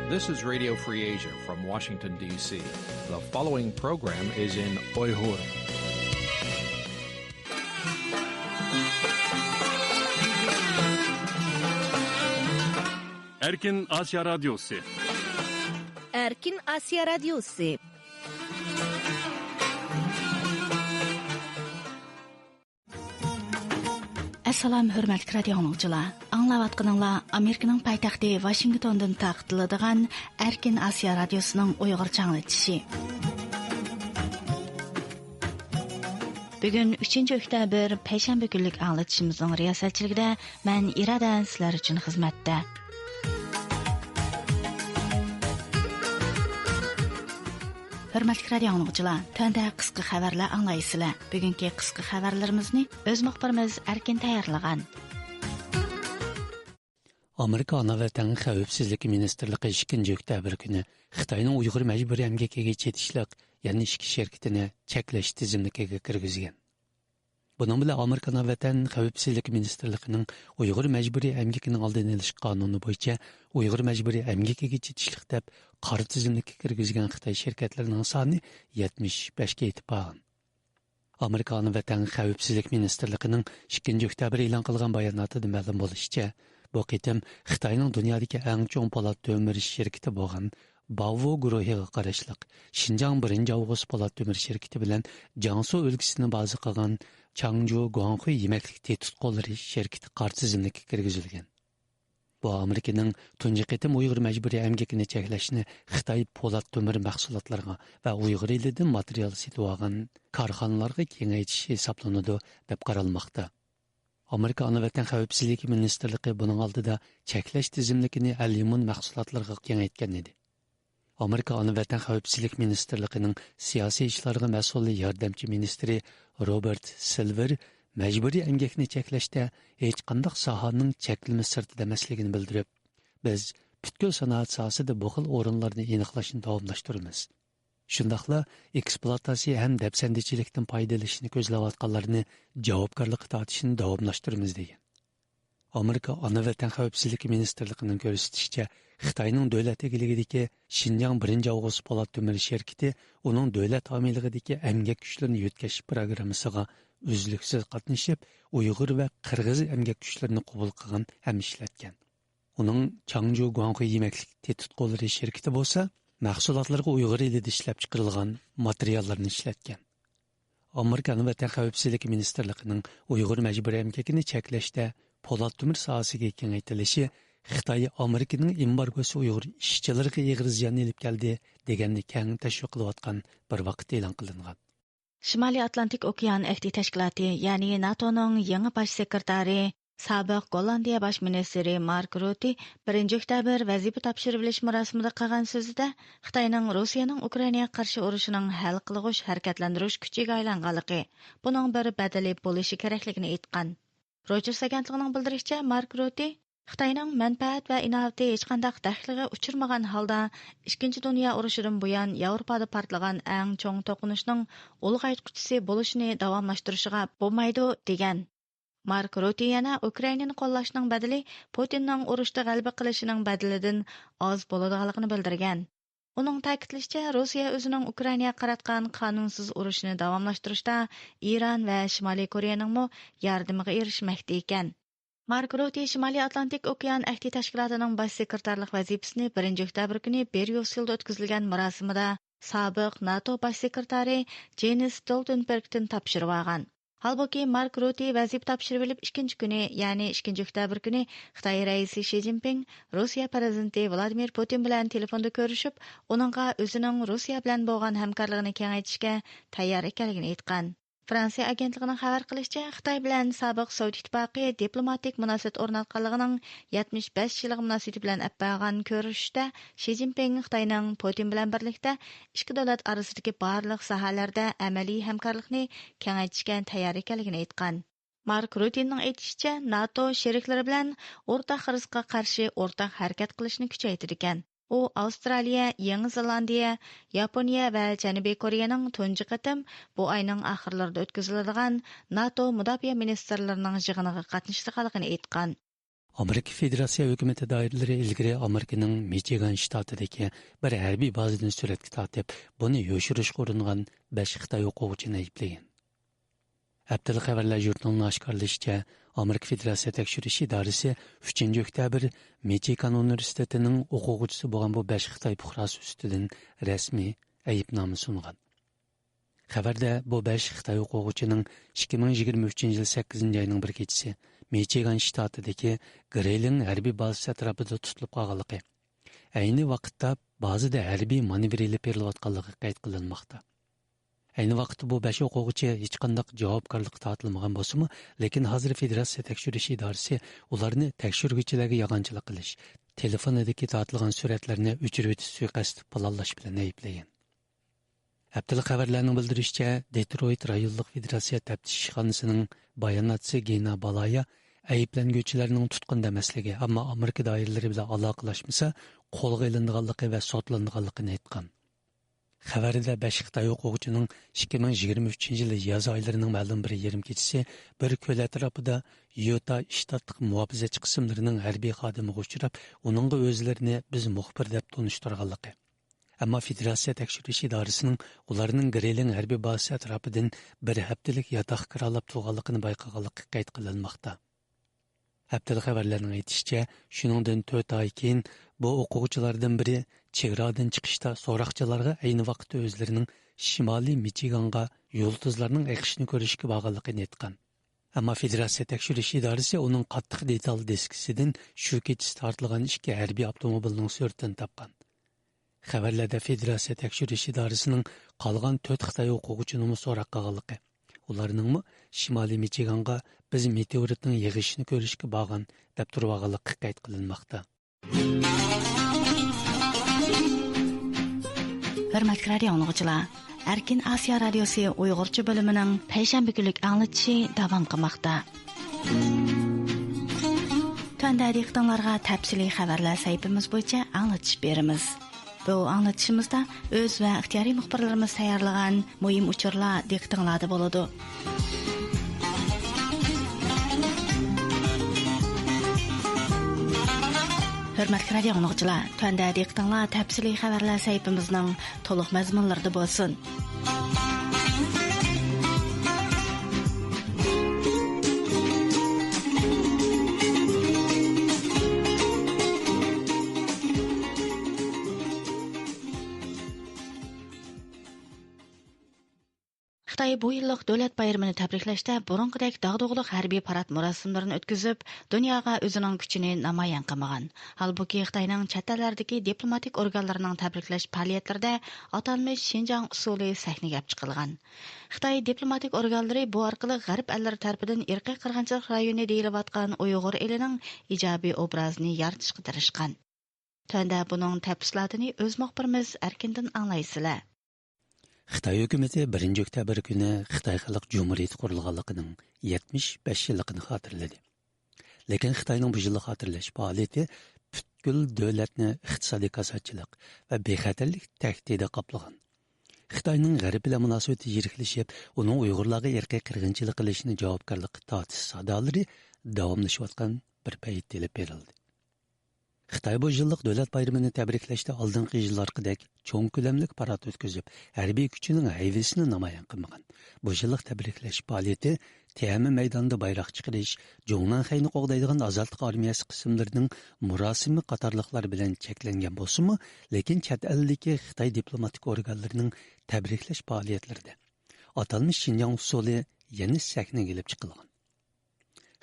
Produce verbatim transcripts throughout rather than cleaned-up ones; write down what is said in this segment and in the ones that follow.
This is Radio Free Asia from Washington, D C. The following program is in Uyghur. Erkin Asiya Radyosu. Erkin Asiya Radyosu. ئەسسالام، ھۆرمەتلىك رادىيو ئاڭلىغۇچىلار! ئاڭلاۋاتقىنىڭلار ئامېرىكىنىڭ پايتەختى ۋاشىنگتوندىن تارقىتىلىدىغان ئەركىن ئاسىيا رادىيوسىنىڭ ئۇيغۇرچە ئاڭلىتىشى. بۈگۈن ئۈچىنچى ئۆكتەبىر، پەيشەنبە كۈنلۈك ئاڭلىتىشىمىزنىڭ رىياسەتچىلىكىدە مەن ئىرادە سىلەر ئۈچۈن خىزمەتتە. ھۆرمەتلىك رادىيو ئاڭلىغۇچىلار، تۆۋەندە قىسقا خەۋەرلەر ئاڭلايسىلەر. بۈگۈنكى قىسقا خەۋەرلىرىمىزنى ئۆز مۇخبىرىمىز ئەركىن تەييارلىغان. ئامېرىكا ئانا ۋەتەن خەۋپسىزلىك مىنىستىرلىقى ئىككىنچى ئۆكتەبىر كۈنى خىتاينىڭ ئۇيغۇر مەجبۇرىي ئەمگىكىگە چېتىشلىق يەنە ئىككى شىركىتىنى چەكلەش تىزىملىكىگە كىرگۈزگەن. بۇنىڭ بىلەن ئامېرىكا ئانا ۋەتەن خەۋپسىزلىك مىنىستىرلىقىنىڭ ئۇيغۇر مەجبۇرىي ئەمگىكىنىڭ ئالدىنى ئېلىش قانۇنى بويىچە ئۇيغۇر مەجبۇرىي ئەمگىكىگە چېتىشلىق دەپ قارا تىزىملىككە كىرگۈزگەن خىتاي شىركەتلىرىنىڭ سانى يەتمىش بەشكە يېتىپ بارغان. ئامېرىكا ئانا ۋەتەن خەۋپسىزلىك مىنىستىرلىقىنىڭ ئىككىنچى ئۆكتەبىر ئېلان قىلغان باياناتىدا مەلۇم بولۇشىچە، بۇ قېتىم خىتاينىڭ دۇنيادىكى ئەڭ چوڭ پولات تۆمۈر شىركىتى بولغان باۋۋو گۇرۇھىغا قاراشلىق شىنجاڭ بىرىنچى ئاۋغۇست پولات تۆمۈر شىركىتى بىلەن جياڭسۇ ئۆلكىسىنى بازا قىلغان چاڭجۇ گۇاڭخۇي يېمەكلىك تېتىتقۇلىرى شىركىتى قارا تىزىملىككە كىرگۈزۈلگەن. بۇ ئامېرىكىنىڭ تۇنجى قېتىم ئۇيغۇر مەجبۇرىي ئەمگىكىنى چەكلەشنى خىتاي پولات تۆمۈر مەھسۇلاتلىرىغا ۋە ئۇيغۇر ئېلىدىن ماتېرىيال سېتىۋالغان كارخانىلارغا كېڭەيتىش ھېسابلىنىدۇ، دەپ قارالماقتا. ئامېرىكا ئانا ۋەتەن خەۋپسىزلىكى مىنىستىرلىقى بۇنىڭ ئالدىدا چەكلەش تىزىملىكىنى ئەليۇمىن مەھسۇلاتلىرىغا كېڭەيتكەن ئىدى. ئامېرىكا ئانا ۋەتەن خەۋپسىزلىك مىنىستىرلىقىنىڭ سىياسىي ئىشلارغا مەسئۇل ياردەمچى مىنىستىرى روبېرت سىلۋېر مەجبۇرىي ئەمگەكنى چەكلەشتە ھېچقانداق ساھەنىڭ چەكلىمە سىرتىدا ئەمەسلىكىنى بىلدۈرۈپ، بىز پۈتكۈل سانائەت ساھەسىدە بۇ خىل ئورۇنلارنى ئېنىقلاشنى داۋاملاشتۇرىمىز. شۇنداقلا ئېكسپلۇئاتاتسىيە ھەم دەپسەندىچىلىكتىن پايدىلىنىشنى كۆزلەۋاتقانلارنى جاۋابكارلىققا تارتىشنى داۋاملاشتۇرىمىز، دېگەن. ئامېرىكا ئانا ۋەتەن خەۋپسىزلىكى مىنىستىرلىقىنىڭ كۆرسىتىشىچە، خىتاينىڭ دۆلەت ئىگىلىكىدىكى شىنجاڭ بىرىنچى ئاۋغۇست پولات تۆمۈر شىركىتى ئۇنىڭ دۆلەت ھامىيلىقىدىكى ئەمگەك كۈچلىرىنى يۆتكەش پىروگراممىسىغا ئۈزلۈكسىز قاتنىشىپ، ئۇيغۇر ۋە قىرغىز ئەمگەك كۈچلىرىنى قوبۇل قىلغان ھەم ئىشلەتكەن. ئۇنىڭ چاڭجۇ گۇاڭخۇي يېمەكلىك تېتىتقۇلىرى شىركىتى بولسا، مەھسۇلاتلىرىغا ئۇيغۇر ئېلىدە ئىشلەپچىقىرىلغان ماتېرىياللارنى ئىشلەتكەن. ئامېرىكا ئانا ۋەتەن خەۋپسىزلىكى مىنىستىرلىقىنىڭ ئۇيغۇر مەجبۇرىي ئەمگىكىنى چەكلەشتە پولات تۆمۈر ساھەسىگە كېڭەيتىلىشى خىتاي ئامېرىكىنىڭ ئېمبارگوسى ئۇيغۇر ئىشچىلىرىغا ئېغىر زىيان ئېلىپ كەلدى، دېگەننى كەڭ تەشۋىق قىلىۋاتقان بىر ۋاقىتتا ئېلان قىلىنغان. شىمالىي ئاتلانتىك ئوكيان ئەھدى تەشكىلاتى، يەنى ناتونىڭ يېڭى باش سېكرېتارى، سابىق گوللاندىيە باش مىنىستىرى مارك رۇتى بىرىنچى ئۆكتەبىر ۋەزىپە تاپشۇرۇۋېلىش مۇراسىمىدا قىلغان سۆزىدە، خىتاينىڭ رۇسىيەنىڭ ئۇكرائىناغا قارشى ئۇرۇشىنىڭ ھەل قىلغۇچ ھەرىكەتلەندۈرۈش كۈچىگە ئايلانغانلىقى، بۇنىڭ بىر بەدىلى بولۇشى كېرەكلىكىنى ئېيتقان. رويتېرس ئاگېنتلىقىنىڭ بىلدۈرۈشىچە، مارك رۇتى خىتاينىڭ مەنپەئەت ۋە ئىناۋىتى ھېچقانداق دەخلىگە ئۇچرىمىغان ھالدا، ئىككىنچى دۇنيا ئۇرۇشىدىن بۇيان ياۋروپادا پارتلىغان ئەڭ چوڭ توقۇنۇشنىڭ ئۇلغايتقۇچىسى بولۇشىنى داۋاملاشتۇرۇشىغا بولمايدۇ، دېگەن. مارك رۇتى يەنە ئۇكرائىنانى قوللاشنىڭ بەدىلى پۇتىننىڭ ئۇرۇشتا غەلىبە قىلىشىنىڭ بەدىلىدىن ئاز بولىدىغانلىقىنى بىلدۈرگەن. ئۇنىڭ تەكىتلىشىچە، رۇسىيە ئۆزىنىڭ ئۇكرائىناغا قاراتقان قانۇنسىز ئۇرۇشىنى داۋاملاشتۇرۇشتا ئىران ۋە شىمالىي كورېيەنىڭمۇ ياردىمىغا ئېرىشمەكتە ئىكەن. مارك رۇتى شىمالىي ئاتلانتىك ئوكيان ئەھدى تەشكىلاتىنىڭ باش سېكرېتارلىق ۋەزىپىسىنى بىرىنچى ئۆكتەبىر كۈنى بريۇسسېلدا ئۆتكۈزۈلگەن مۇراسىمىدا سابىق ناتو باش سېكرېتارى جېنس ستولتېنبېرگتىن تاپشۇرۇۋالغان. ھالبۇكى، مارك رۇتى ۋەزىپە تاپشۇرۇۋېلىپ ئىككىنچى كۈنى، يەنى ئىككىنچى ئۆكتەبىر كۈنى خىتاي رەئىسى شى جىنپىڭ رۇسىيە پىرېزىدېنتى ۋلادىمىر پۇتىن بىلەن تېلېفوندا كۆرۈشۈپ، ئۇنىڭغا ئۆزىنىڭ رۇسىيە بىلەن بولغان ھەمكارلىقىنى كېڭەيتىشكە تەييار ئىكەنلىكىنى ئېيتقان. فرانسىيە ئاگېنتلىقىنىڭ خەۋەر قىلىشىچە، خىتاي بىلەن سابىق سوۋېت ئىتتىپاقى دىپلوماتىك مۇناسىۋەت ئورناتقانلىقىنىڭ يەتمىش بەش يىللىق مۇناسىۋىتى بىلەن ئەپ بارغان كۆرۈشۈشتە شى جىنپىڭ خىتاينىڭ پۇتىن بىلەن بىرلىكتە ئىككى دۆلەت ئارىسىدىكى بارلىق ساھەلەردە ئەمەلىي ھەمكارلىقنى كېڭەيتىشكە تەييار ئىكەنلىكىنى ئېيتقان. مارك رۇتىننىڭ ئېيتىشىچە، ناتو شېرىكلىرى بىلەن ئورتاق خىرىسقا قارشى ئورتاق ھەرىكەت قىلىشنى كۈچەيتىدىكەن. ئۇ ئاۋسترالىيە، يېڭى زېلاندىيە، ياپونىيە ۋە جەنۇبىي كورېيەنىڭ تۇنجى قېتىم بۇ ئاينىڭ ئاخىرلىرىدا ئۆتكۈزۈلىدىغان ناتو مۇداپىئە مىنىستىرلىرىنىڭ يىغىنىغا قاتنىشىدىغانلىقىنى ئېيتقان. ئامېرىكا فېدېراتسىيە ھۆكۈمىتى دائىرىلىرى ئىلگىرى ئامېرىكىنىڭ مىچىگان شتاتىدىكى بىر ھەربىي بازىدىن سۈرەتكە تارتىپ، بۇنى يوشۇرۇشقا ئۇرۇنغان بەش خىتاي ئوقۇغۇچىنى ئەيىبلىگەن. ھەپتىلىك خەۋەرلەر ژۇرنىلىنىڭ ئاشكارىلىشىچە، ئامېرىكا فېدېراتسىيە تەكشۈرۈش ئىدارىسى ئۈچىنچى ئۆكتەبىر مىچىگان ئۇنىۋېرسىتېتىنىڭ ئوقۇغۇچىسى بولغان بۇ بەش خىتاي پۇقراسى ئۈستىدىن رەسمىي ئەيىبنامە سۇنغان. خەۋەردە بۇ بەش خىتاي ئوقۇغۇچىنىڭ ئىككى مىڭ يىگىرمە ئۈچىنچى يىل سەككىزىنچى ئاينىڭ بىر كېچىسى مىچىگان شتاتىدىكى گرېيلىڭ ھەربىي بازىسى ئەتراپىدا تۇتۇلۇپ قالغانلىقى، ئەينى ۋاقىتتا بازىدا ھەربىي مانېۋىر ئېلىپ بېرىلىۋاتقانلىقى قەيت قىلىنماقتا. ئەينى ۋاقىتتا بۇ بەش ئوقۇغۇچى ھېچقانداق جاۋابكارلىققا تارتىلمىغان بولسىمۇ، لېكىن ھازىر فېدېراتسىيە تەكشۈرۈش ئىدارىسى ئۇلارنى تەكشۈرگۈچىلەرگە يالغانچىلىق قىلىش، تېلېفونىدىكى تارتىلغان سۈرەتلەرنى ئۆچۈرۈۋېتىش سۇيىقەستى پىلانلاش بىلەن ئەيىبلىگەن. ھەپتىلىك خەۋەرلەرنىڭ بىلدۈرۈشىچە، دېترويت رايونلۇق فېدېراتسىيە تەپتىش ئىشخانىسىنىڭ باياناتچىسى گېنا بالايا ئەيىبلەنگۈچىلەرنىڭ تۇتقۇن دەمەسلىكى، ئەمما ئامېرىكا دائىرىلىرى بىلەن ئالاقىلەشمىسە، قولغا ئېلىنىدىغانلىقى ۋە سوتلىنىدىغانلىقىنى ئېيتقان. خەۋەردە بەش خىتاي ئوقۇغۇچىنىڭ ئىككى مىڭ يىگىرمە ئۈچىنچى يىلى ياز ئايلىرىنىڭ مەلۇم بىر يېرىم كېچىسى بىر كۆل ئەتراپىدا يۇتا شتاتلىق مۇھاپىزەتچى قىسىملىرىنىڭ ھەربىي خادىمىغا ئۇچراپ، ئۇنىڭغا ئۆزلىرىنى بىز مۇخبىر دەپ تونۇشتۇرغانلىقى، ئەمما فېدېراتسىيە تەكشۈرۈش ئىدارىسىنىڭ ئۇلارنىڭ گرېلىڭ ھەربىي بازىسى ئەتراپىدىن بىر ھەپتىلىك ياتاق كىرالاب تۇرغانلىقىنى بايقىغانلىقى قەيت قىلىنماقتا. ھەپتىلىك خەۋەرلەرنىڭ ئېيتىشىچە، شۇنىڭدىن تۆت ئاي كېيىن بۇ ئوقۇغۇچىلاردىن بىرى چېگرادىن چىقىشتا سوراقچىلارغا ئەينى ۋاقىتتا ئۆزلىرىنىڭ شىمالىي مىچىگانغا يۇلتۇزلارنىڭ ئېقىشىنى كۆرۈشكە بارغانلىقىنى ئېيتقان. ئەمما فېدېراتسىيە تەكشۈرۈش ئىدارىسى ئۇنىڭ قاتتىق دېتال دىسكىسىدىن شۇ كېچىسى تارتىلغان ئىككى ھەربىي ئاپتوموبىلنىڭ سۈرىتىنى تاپقان. خەۋەرلەردە فېدېراتسىيە تەكشۈرۈش ئىدارىسىنىڭ قالغان تۆت خىتاي ئوقۇغۇچىنىمۇ سوراق قىلغانلىقى، ئۇلارنىڭمۇ شىمالىي مىچىگانغا بىز مېتېئورىتنىڭ يېغىشىنى كۆرۈشكە بارغان دەپ تۇرۇۋالغانلىقى قەيت قىلىنماقتا. ھۆرمەتلىك رادىئو ئاڭلىغۇچىلار، ئەركىن ئاسىيا رادىيوسى ئۇيغۇرچە بۆلۈمىنىڭ پەيشەنبە كۈنلۈك ئاڭلىتىشى داۋام قىلماقتا. تۆۋەندە دىققىتىڭلارغا تەپسىلىي خەۋەرلەر سەھىپىمىز بويىچە ئاڭلىتىش بېرىمىز. بۇ ئاڭلىتىشىمىزدا ئۆز ۋە ئىختىيارىي مۇخبىرلىرىمىز تەييارلىغان مۇھىم ئۇچۇرلار دىققىتىڭلاردا بولىدۇ. ھۆرمەتلىك رادىئو ئاڭلىغۇچىلار، تۆۋەندە دىققىتىڭلار تەپسىلىي خەۋەرلەر سەھىپىمىزنىڭ تولۇق مەزمۇنلىرىدا بولسۇن. خىتاي بۇ يىللىق دۆلەت بايرىمىنى تەبرىكلەشتە بۇرۇنقىدەك داغدۇغىلىق ھەربىي پارات مۇراسىملىرىنى ئۆتكۈزۈپ، دۇنياغا ئۆزىنىڭ كۈچىنى نامايان قىلمىغان. ھالبۇكى، خىتاينىڭ چەت ئەللەردىكى دىپلوماتىك ئورگانلىرىنىڭ تەبرىكلەش پائالىيەتلىرىدە ئاتالمىش شىنجاڭ ئۇسسۇلى سەھنىگە ئېلىپ چىقىلغان. خىتاي دىپلوماتىك ئورگانلىرى بۇ ئارقىلىق غەرب ئەللىرى تەرىپىدىن ئىرقىي قىرغىنچىلىق رايونى دېيىلىۋاتقان ئۇيغۇر ئېلىنىڭ ئىجابىي ئوبرازىنى يارىتىشقا تىرىشقان. تۆۋەندە بۇنىڭ تەپسىلاتىنى ئۆز مۇخبىرىمىز ئەركىندىن ئاڭلايسىلەر. خىتاي ھۆكۈمىتى بىرىنچى ئۆكتەبىر كۈنى خىتاي خەلق جۇمھۇرىيىتى قۇرۇلغانلىقىنىڭ يەتمىش بەش يىللىقىنى خاتىرىلىدى. لېكىن خىتاينىڭ بۇ يىللىق خاتىرىلەش پائالىيىتى پۈتكۈل دۆلەتنى ئىقتىسادىي كاساتچىلىق ۋە بىخەتەرلىك تەھدىتى قاپلىغان. خىتاينىڭ غەرب بىلەن مۇناسىۋىتى يىرىكلىشىپ، ئۇنىڭ ئۇيغۇرلارغا ئىرقىي قىرغىنچىلىق قىلىشىنى جاۋابكارلىققا تارتىش سادالىرى داۋاملىشىۋاتقان بىر پەيتتە ئېلىپ بېرىلدى. خىتاي بۇ يىللىق دۆلەت بايرىمىنى تەبرىكلەشتە ئالدىنقى يىللارقىدەك چوڭ كۆلەملىك پارات ئۆتكۈزۈپ، ھەربىي كۈچىنىڭ ھەيۋىسىنى نامايان قىلمىغان. بۇ يىللىق تەبرىكلەش پائالىيىتى تيەنئەنمېن مەيدانىدا بايراق چىقىرىش، جۇڭنەنخەينى قوغدايدىغان ئازادلىق ئارمىيەسى قىسىملىرىنىڭ مۇراسىمى قاتارلىقلار بىلەن چەكلەنگەن بولسىمۇ، لېكىن چەت ئەلدىكى خىتاي دىپلوماتىك ئورگانلىرىنىڭ تەبرىكلەش پائالىيەتلىرىدە ئاتالمىش شىنجاڭ ئۇسسۇلى يەنە سەھنىگە ئېلىپ چىقىلغان.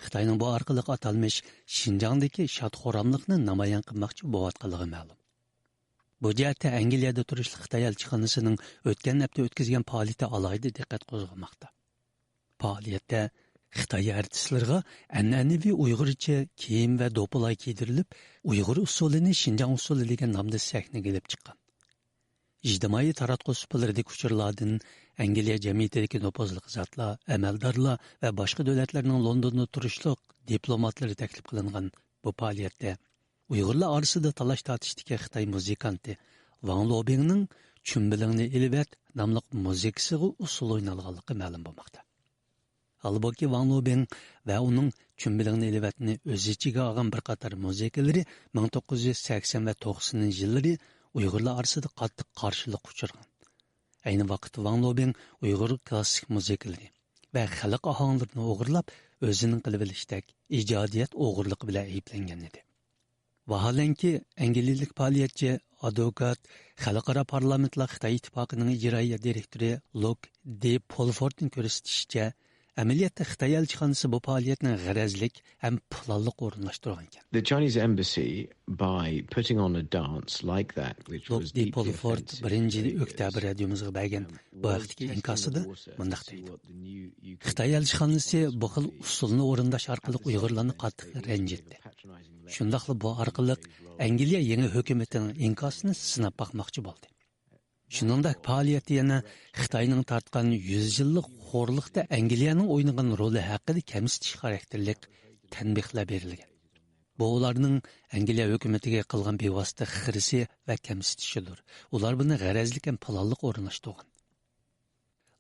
خىتاينىڭ بۇ ئارقىلىق ئاتالمىش شىنجاڭدىكى شاد-خۇراملىقنى نامايان قىلماقچى بولۇۋاتقانلىقى مەلۇم. بۇ جەھەتتە ئەنگلىيەدە تۇرۇشلۇق خىتاي ئەلچىخانىسىنىڭ ئۆتكەن ھەپتە ئۆتكۈزگەن پائالىيىتى ئالاھىدە دىققەت قوزغىماقتا. پائالىيەتتە خىتاي ئارتىسلىرىغا ئەنئەنىۋى ئۇيغۇرچە كىيىم ۋە دوپپىلار كىيدۈرۈلۈپ، ئۇيغۇر ئۇسسۇلىنى شىنجاڭ ئۇسسۇلى دېگەن نامدا سەھنىگە ئېلىپ چىققان. ئىجتىمائىي تاراتقۇ سۇپىلىرىدىكى ئۇچۇرلاردىن ئەنگلىيە جەمئىيىتىدىكى نوپۇزلۇق زاتلار، ئەمەلدارلار ۋە باشقا دۆلەتلەرنىڭ لوندوندا تۇرۇشلۇق دىپلوماتلىرى تەكلىپ قىلىنغان بۇ پائالىيەتتە ئۇيغۇرلار ئارىسىدا تالاش تارتىشتىكى خىتاي مۇزىكانتى ۋاڭ لوبىڭنىڭ چۈمبىلىڭنى ئېلىۋەت ناملىق مۇزىكىسىغا ئۇسسۇل ئوينالغانلىقى مەلۇم بولماقتا. ھالبۇكى، ۋاڭ لېبىڭ ۋە ئۇنىڭ چۈمبىلىڭنى ئېلىۋەتنى ئۆز ئىچىگە ئالغان بىر قاتار مۇزىكىلىرى مىڭ توققۇز يۈز سەكسەن ۋە توقسىنىنچى يىللىرى ئۇيغۇرلار ئارىسىدا قاتتىق قارشىلىققا ئۇچرىغان. ئەينى ۋاقىتتا ۋاڭ لېبىڭ ئۇيغۇر كلاسسىك مۇزىكىلىرى ۋە خەلق ئاھاڭلىرىنى ئوغرىلاپ، ئۆزىنىڭ قىلىۋېلىشتەك ئىجادىيەت ئوغرىلىقى بىلەن ئەيىبلەنگەن ئىدى. ۋاھالەنكى، ئەنگلىيەلىك پائالىيەتچى، ئادۋوكات، خەلقئارا پارلامېنتلار خىتاي ئىتتىپاقىنىڭ ئىجرائىيە دىرېكتورى لوك دې پولفوردنىڭ كۆرسىتىشىچە، ئەمەلىيەتتە خىتاي ئەلچىخانىسى بۇ پائالىيەتنى غەرەزلىك ھەم پىلانلىق ئورۇنلاشتۇرغانىكەن. The Chinese embassy, by putting on a dance like that, which لوك was دې deeply پولفورد offensive بىرىنچى ئۆكتەبىر رادىيومىزغا بەرگەن بۇ ھەقتىكى ئىنكاسىدا مۇنداق دەيدۇ: خىتاي ئەلچىخانىسى بۇ خىل ئۇسسۇلنى ئورۇنداش ئارقىلىق ئۇيغۇرلارنى قاتتىق رەنجىتتى. شۇنداقلا بۇ ئارقىلىق ئەنگلىيە يېڭى ھۆكۈمىتىنىڭ ئىنكاسىنى سىناپ باقماقچى بولدى. شۇنىڭدەك پائالىيەتتە يەنە خىتاينىڭ تارتقان يۈز يىللىق خورلۇقتا ئەنگلىيەنىڭ ئوينىغان رولى ھەققىدە كەمسىتىش خاراكتېرلىك تەنبىھلەر بېرىلگەن. بۇ ئۇلارنىڭ ئەنگلىيە ھۆكۈمىتىگە قىلغان بىۋاسىتە خىرىسى ۋە كەمسىتىشىدۇر. ئۇلار بۇنى غەرەزلىك ھەم پىلانلىق ئورۇنلاشتۇرغان.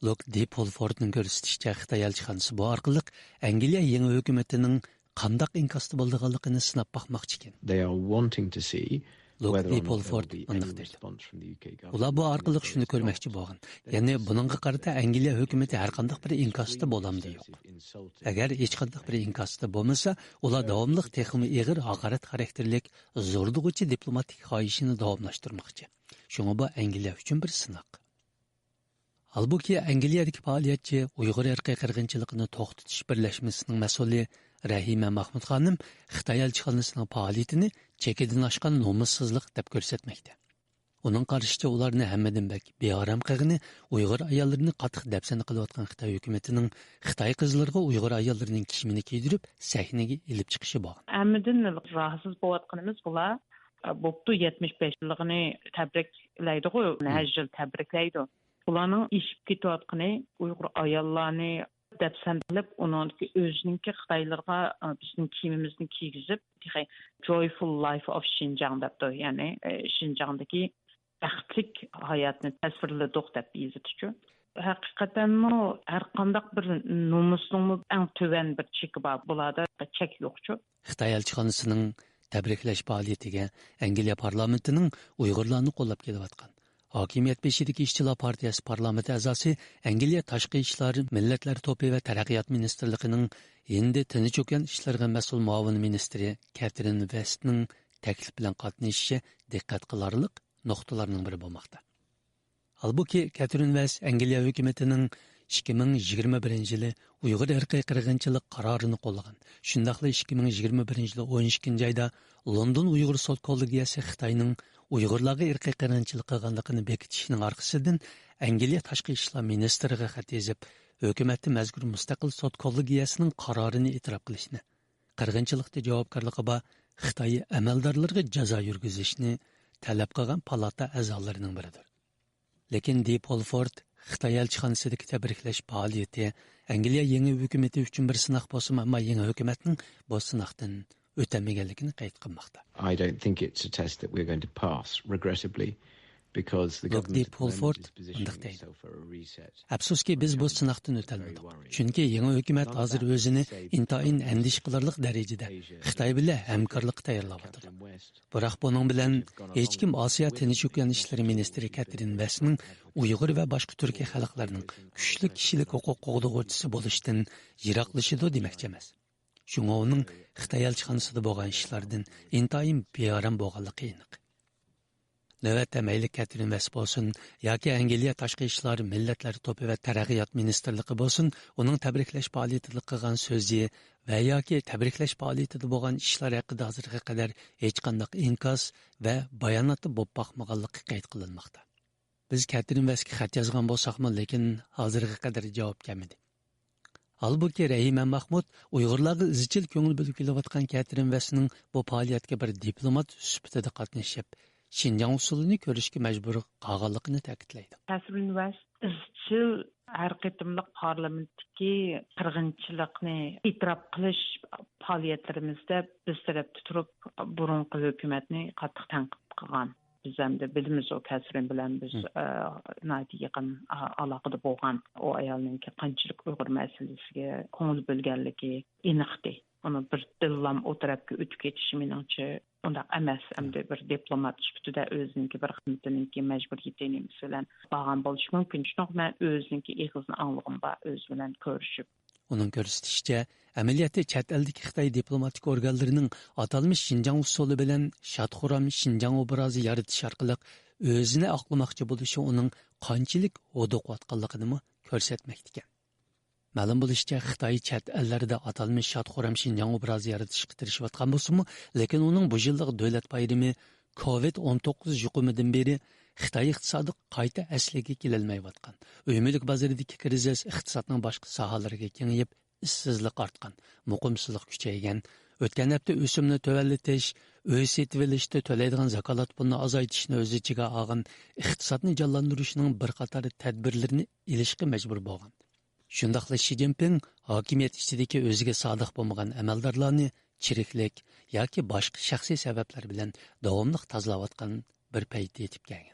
لوك دې پولفوردنىڭ كۆرسىتىشىچە، خىتاي ئەلچىخانىسى بۇ ئارقىلىق ئەنگلىيە يېڭى ھۆكۈمىتىنىڭ قانداق ئىنكاستا بولىدىغانلىقىنى سىناپ باقماقچىكەن. They are wanting to see لوك whether دې or not there پولفورد will be مۇنداق any دەيدۇ: response from the U K government. ئۇلار بۇ ئارقىلىق شۇنى كۆرمەكچى بولغان، يەنى بۇنىڭغا قارىتا ئەنگلىيە ھۆكۈمىتى ھەر قانداق بىر ئىنكاستا بولامدۇ يوق. ئەگەر ھېچقانداق بىر ئىنكاستا بولمىسا، ئۇلار داۋاملىق تېخىمۇ ئېغىر ھاقارەت خاراكتېرلىك زوردىغۇچى دىپلوماتىك خاھىشىنى داۋاملاشتۇرماقچى. شۇڭا بۇ ئەنگلىيە ئۈچۈن بىر سىناق. ھالبۇكى، ئەنگلىيەدىكى پائالىيەتچى، ئۇيغۇر ئىرقىي قىرغىنچىلىقىنى توختىتىش بىرلەشمىسىنىڭ مەسئۇلى رەھىمە مەخمۇت خانىم خىتاي ئەلچىخانىسىنىڭ پائالىيىتىنى چېكىدىن ئاشقان نومۇسسىزلىق دەپ كۆرسەتمەكتە. ئۇنىڭ قارىشىچە، ئۇلارنى ھەممىدىن بەك بىئارام قىلغىنى ئۇيغۇر ئاياللىرىنى قاتتىق دەپسەندە قىلىۋاتقان خىتاي ھۆكۈمىتىنىڭ خىتاي قىزلىرىغا ئۇيغۇر ئاياللىرىنىڭ كىيىمىنى كىيدۈرۈپ سەھنىگە ئېلىپ چىقىشى بولغان. ھەممىدىن راھەتسىز بولۇۋاتقىنىمىز بۇلار، بوپتۇ، يەتمىش بەش يىللىقىنى تەبرىكلەيدىغۇ، ھەر يىل تەبرىكلەيدۇ. بۇلارنىڭ ئېشىپ كېتىۋاتقىنى ئۇيغۇر ئاياللارنى دەپسەندە قىلىپ، ئۇنىڭدىكى ئۆزىنىڭكى خىتايلىرىغا، ئە، بىزنىڭ كىيىمىمىزنى كىيگۈزۈپ، تېخى Joyful Life of Xinjiang دەپتۇ. يەنى، ئە، شىنجاڭدىكى بەختلىك ھاياتنى تەسۋىرلىدۇق دەپ يېزىپتۇچۇ. ھەقىقەتەنمۇ ھەر قانداق بىر نومۇسنىڭمۇ ئەڭ تۆۋەن بىر چېكى بار. بۇلاردا چەك يوقچۇ. خىتاي ئەلچىخانىسىنىڭ تەبرىكلەش پائالىيىتىگە ئەنگلىيە پارلامېنتىنىڭ ئۇيغۇرلارنى قوللاپ كېلىۋاتقان، ھاكىمىيەت بېشىدىكى ئىشچىلار پارتىيەسى پارلامېنت ئەزاسى، ئەنگلىيە تاشقى ئىشلار، مىللەتلەر توپى ۋە تەرەققىيات مىنىستىرلىقىنىڭ ھىندى تىنچ ئوكيان ئىشلىرىغا مەسئۇل مۇئاۋىن مىنىستىرى كەترىن ۋېستنىڭ تەكلىپ بىلەن قاتنىشىشى دىققەت قىلارلىق نۇقتىلارنىڭ بىرى بولماقتا. ھالبۇكى، كەترىن ۋېست ئەنگلىيە ھۆكۈمىتىنىڭ ئىككى مىڭ يىگىرمە بىرىنچى يىلى ئۇيغۇر ئىرقىي قىرغىنچىلىق قارارىنى قوللىغان، شۇنداقلا ئىككى مىڭ يىگىرمە بىرىنچى يىلى ئون ئىككىنچى ئايدا لوندون ئۇيغۇر سوت كوللېگىيەسى خىتاينىڭ ئۇيغۇرلارغا ئىرقىي قىرغىنچىلىق قىلغانلىقىنى بېكىتىشىنىڭ ئارقىسىدىن ئەنگلىيە تاشقى ئىشلار مىنىستىرىغا خەت يېزىپ، ھۆكۈمەتتە مەزكۇر مۇستەقىل سوت كوللېگىيەسىنىڭ قارارىنى ئېتىراپ قىلىشنى، قىرغىنچىلىقتا جاۋابكارلىقى بار خىتاي ئەمەلدارلىرىغا جازا يۈرگۈزۈشنى تەلەپ قىلغان پالاتا ئەزالىرىنىڭ بىرىدۇر. لېكىن دې پولفورد خىتاي ئەلچىخانىسىدىكى تەبرىكلەش پائالىيىتى ئەنگلىيە يېڭى ھۆكۈمىتى ئۈچۈن بىر سىناق بولسىمۇ، ئەمما يېڭى ھۆكۈمەتنىڭ بۇ سىناقتىن ئۆتەلمىگەنلىكىنى قەيت قىلماقتا. I don't think it's a test that we're going to pass, regrettably, because the لوك دې government at the moment پولفورد is مۇنداق positioning دەيدۇ: itself for a reset. ئەپسۇسكى، بىز بۇ سىناقتىن ئۆتەلمىدۇق. چۈنكى يېڭى ھۆكۈمەت ھازىر ئۆزىنى ئىنتايىن ئەندىشە قىلارلىق دەرىجىدە خىتاي بىلەن ھەمكارلىققا تەييارلاۋاتىدۇ. بىراق بۇنىڭ بىلەن ھېچكىم ئاسىيا تىنچ ئوكيان ئىشلىرى مىنىستىرى كەترىن ۋېستنىڭ ئۇيغۇر ۋە باشقا تۈركىي خەلقلەرنىڭ كۈچلۈك كىشىلىك ھوقۇق قوغدىغۇچىسى بولۇشتىن يىراقلىشىدۇ دېمەكچى ئەمەس. شۇڭا ئۇنىڭ خىتاي ئەلچىخانىسىدا بولغان ئىشلاردىن ئىنتايىن بىئارام بولغانلىقى ئېنىق. نۆۋەتتە مەيلى كەترىن ۋېست بولسۇن ياكى ئەنگلىيە تاشقى ئىشلار، مىللەتلەر توپى ۋە تەرەققىيات مىنىستىرلىقى بولسۇن، ئۇنىڭ تەبرىكلەش پائالىيىتىدە قىلغان سۆزى ۋە ياكى تەبرىكلەش پائالىيىتىدە بولغان ئىشلار ھەققىدە ھازىرغا قەدەر ھېچقانداق ئىنكاس ۋە باياناتتا بولۇپ باقمىغانلىقى قەيت قىلىنماقتا. بىز كەترىن ۋېستكە خەت يازغان بولساقمۇ، لېكىن ھازىرغا قەدەر جاۋاب كەلمىدى. ھالبۇكى، رەھىمە مەخمۇت ئۇيغۇرلارغا ئىزچىل كۆڭۈل بۆلۈپ كېلىۋاتقان كەترىن ۋېستنىڭ بۇ پائالىيەتكە بىر دىپلومات سۈپىتىدە قاتنىشىپ، شىنجاڭ ئۇسسۇلىنى كۆرۈشكە مەجبۇر قالغانلىقىنى تەكىتلەيدۇ. كەترىن ۋېست ئىزچىل ھەر قېتىملىق پارلامېنتتىكى قىرغىنچىلىقنى ئېتىراپ قىلىش پائالىيەتلىرىمىزدە بىز تەرەپتە تۇرۇپ، بۇرۇنقى ھۆكۈمەتنى قاتتىق تەنقىد قىلغان. بىز ئەمدى بىلىمىز، ئۇ كەسرىن بىلەن بىز، ئە، ناھايىتى يېقىن، ئا-، ئالاقىدە بولغان. ئۇ ئايالنىڭكى قانچىلىك ئۇيغۇر مەسىلىسىگە كۆڭۈل بۆلگەنلىكى ئېنىقتى. ئۇنى بىردىنلام ئۇ تەرەپكە ئۆتۈپ كېتىشى، مېنىڭچە، ئۇنداق ئەمەس. ئەمدى بىر دىپلومات سۈپىتىدە ئۆزىنىڭكى بىر خىزمىتىنىڭكى مەجبۇرىيىتى نېمىسى بىلەن بارغان بولۇشى مۇمكىن. شۇنىڭغا مەن ئۆزىنىڭكى ئېغىزىنى ئاڭلىغۇم بار، ئۆزى بىلەن كۆرۈشۈپ. ئۇنىڭ كۆرسىتىشىچە، ئەمەلىيەتتە چەت ئەلدىكى خىتاي دىپلوماتىك ئورگانلىرىنىڭ ئاتالمىش شىنجاڭ ئۇسسۇلى بىلەن شاد-خۇرام شىنجاڭ ئوبرازى يارىتىش ئارقىلىق ئۆزىنى ئاقلىماقچى بولۇشى ئۇنىڭ قانچىلىك ھودۇقۇۋاتقانلىقىنىمۇ كۆرسەتمەكتىكەن. مەلۇم بولۇشىچە، خىتاي چەت ئەللەردە ئاتالمىش شاد-خۇرام شىنجاڭ ئوبرازى يارىتىشقا تىرىشىۋاتقان بولسىمۇ، لېكىن ئۇنىڭ بۇ يىللىق دۆلەت بايرىمى كوۋىد ئون توققۇز يۇقۇمىدىن بېرى خىتاي ئىقتىسادى قايتا ئەسلىگە كېلەلمەيۋاتقان، ئۆي مۈلۈك بازىرىدىكى كىرىزىس ئىقتىسادنىڭ باشقا ساھەلىرىگە كېڭىيىپ، ئىشسىزلىق ئارتقان، مۇقىمسىزلىق كۈچەيگەن، ئۆتكەن ھەپتە ئۆسۈمنى تۆۋەنلىتىش، ئۆي سېتىۋېلىشتا تۆلەيدىغان زاكالات پۇلىنى ئازايتىشنى ئۆز ئىچىگە ئالغان ئىقتىسادنى جانلاندۇرۇشنىڭ بىر قاتار تەدبىرلىرىنى ئېلىشقا مەجبۇر بولغان. شۇنداقلا شى جىنپىڭ ھاكىمىيەت ئىچىدىكى ئۆزىگە سادىق بولمىغان ئەمەلدارلارنى چىرىكلىك ياكى باشقا شەخسىي سەۋەبلەر بىلەن داۋاملىق تازىلاۋاتقان بىر پەيت يېتىپ كەلگەن.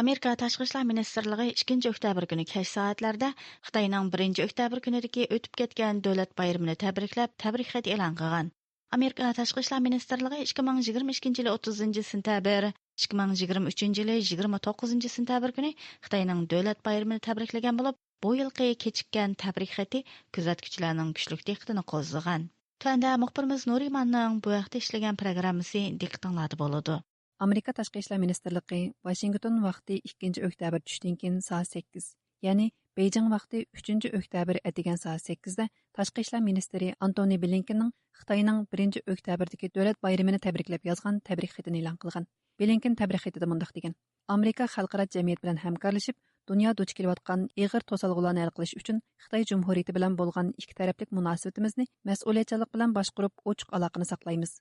ئامېرىكا تاشقى ئىشلار مىنىستىرلىقى ئىككىنچى ئۆكتەبىر كۈنى كەچ سائەتلەردە خىتاينىڭ بىرىنچى ئۆكتەبىر كۈنىدىكى ئۆتۈپ كەتكەن دۆلەت بايرىمىنى تەبرىكلەپ، تەبرىك خېتى ئېلان قىلغان. ئامېرىكا تاشقى ئىشلار مىنىستىرلىقى ئىككى مىڭ يىگىرمە ئىككىنچى يىلى ئوتتۇزىنچى سېنتەبىر، ئىككى مىڭ يىگىرمە ئۈچىنچى يىلى يىگىرمە توققۇزىنچى سېنتەبىر كۈنى خىتاينىڭ دۆلەت بايرىمىنى تەبرىكلىگەن بولۇپ، بۇ يىلقى كېچىككەن تەبرىك خېتى كۆزەتكۈچىلەرنىڭ كۈچلۈك دىققىتىنى قوزغىغان. تۆۋەندە مۇخبىرىمىز نۇرىماننىڭ بۇ ھەقتە ئىشلىگەن پروگراممىسى دىققىتىڭلاردا بولىدۇ. ئامېرىكا تاشقى ئىشلار مىنىستىرلىقى ۋاشىنگتون ۋاقتى ئىككىنچى ئۆكتەبىر چۈشتىن كېيىن سائەت سەككىز، يەنى بېيجىڭ ۋاقتى ئۈچىنچى ئۆكتەبىر ئەتىگەن سائەت سەككىزدە تاشقى ئىشلار مىنىستىرى ئانتونى بلىنكېننىڭ خىتاينىڭ بىرىنچى ئۆكتەبىردىكى دۆلەت بايرىمىنى تەبرىكلەپ يازغان تەبرىك خېتىنى ئېلان قىلغان. بلىنكېن تەبرىك خېتىدە مۇنداق دېگەن: ئامېرىكا خەلقئارا جەمئىيەت بىلەن ھەمكارلىشىپ، دۇنيا دۇچ كېلىۋاتقان ئېغىر توسالغۇلارنى ھەل قىلىش ئۈچۈن خىتاي جۇمھۇرىيىتى بىلەن بولغان ئىككى تەرەپلىك مۇناسىۋىتىمىزنى مەسئۇلىيەتچانلىق بىلەن باشقۇرۇپ، ئوچۇق ئالاقىنى ساقلايمىز.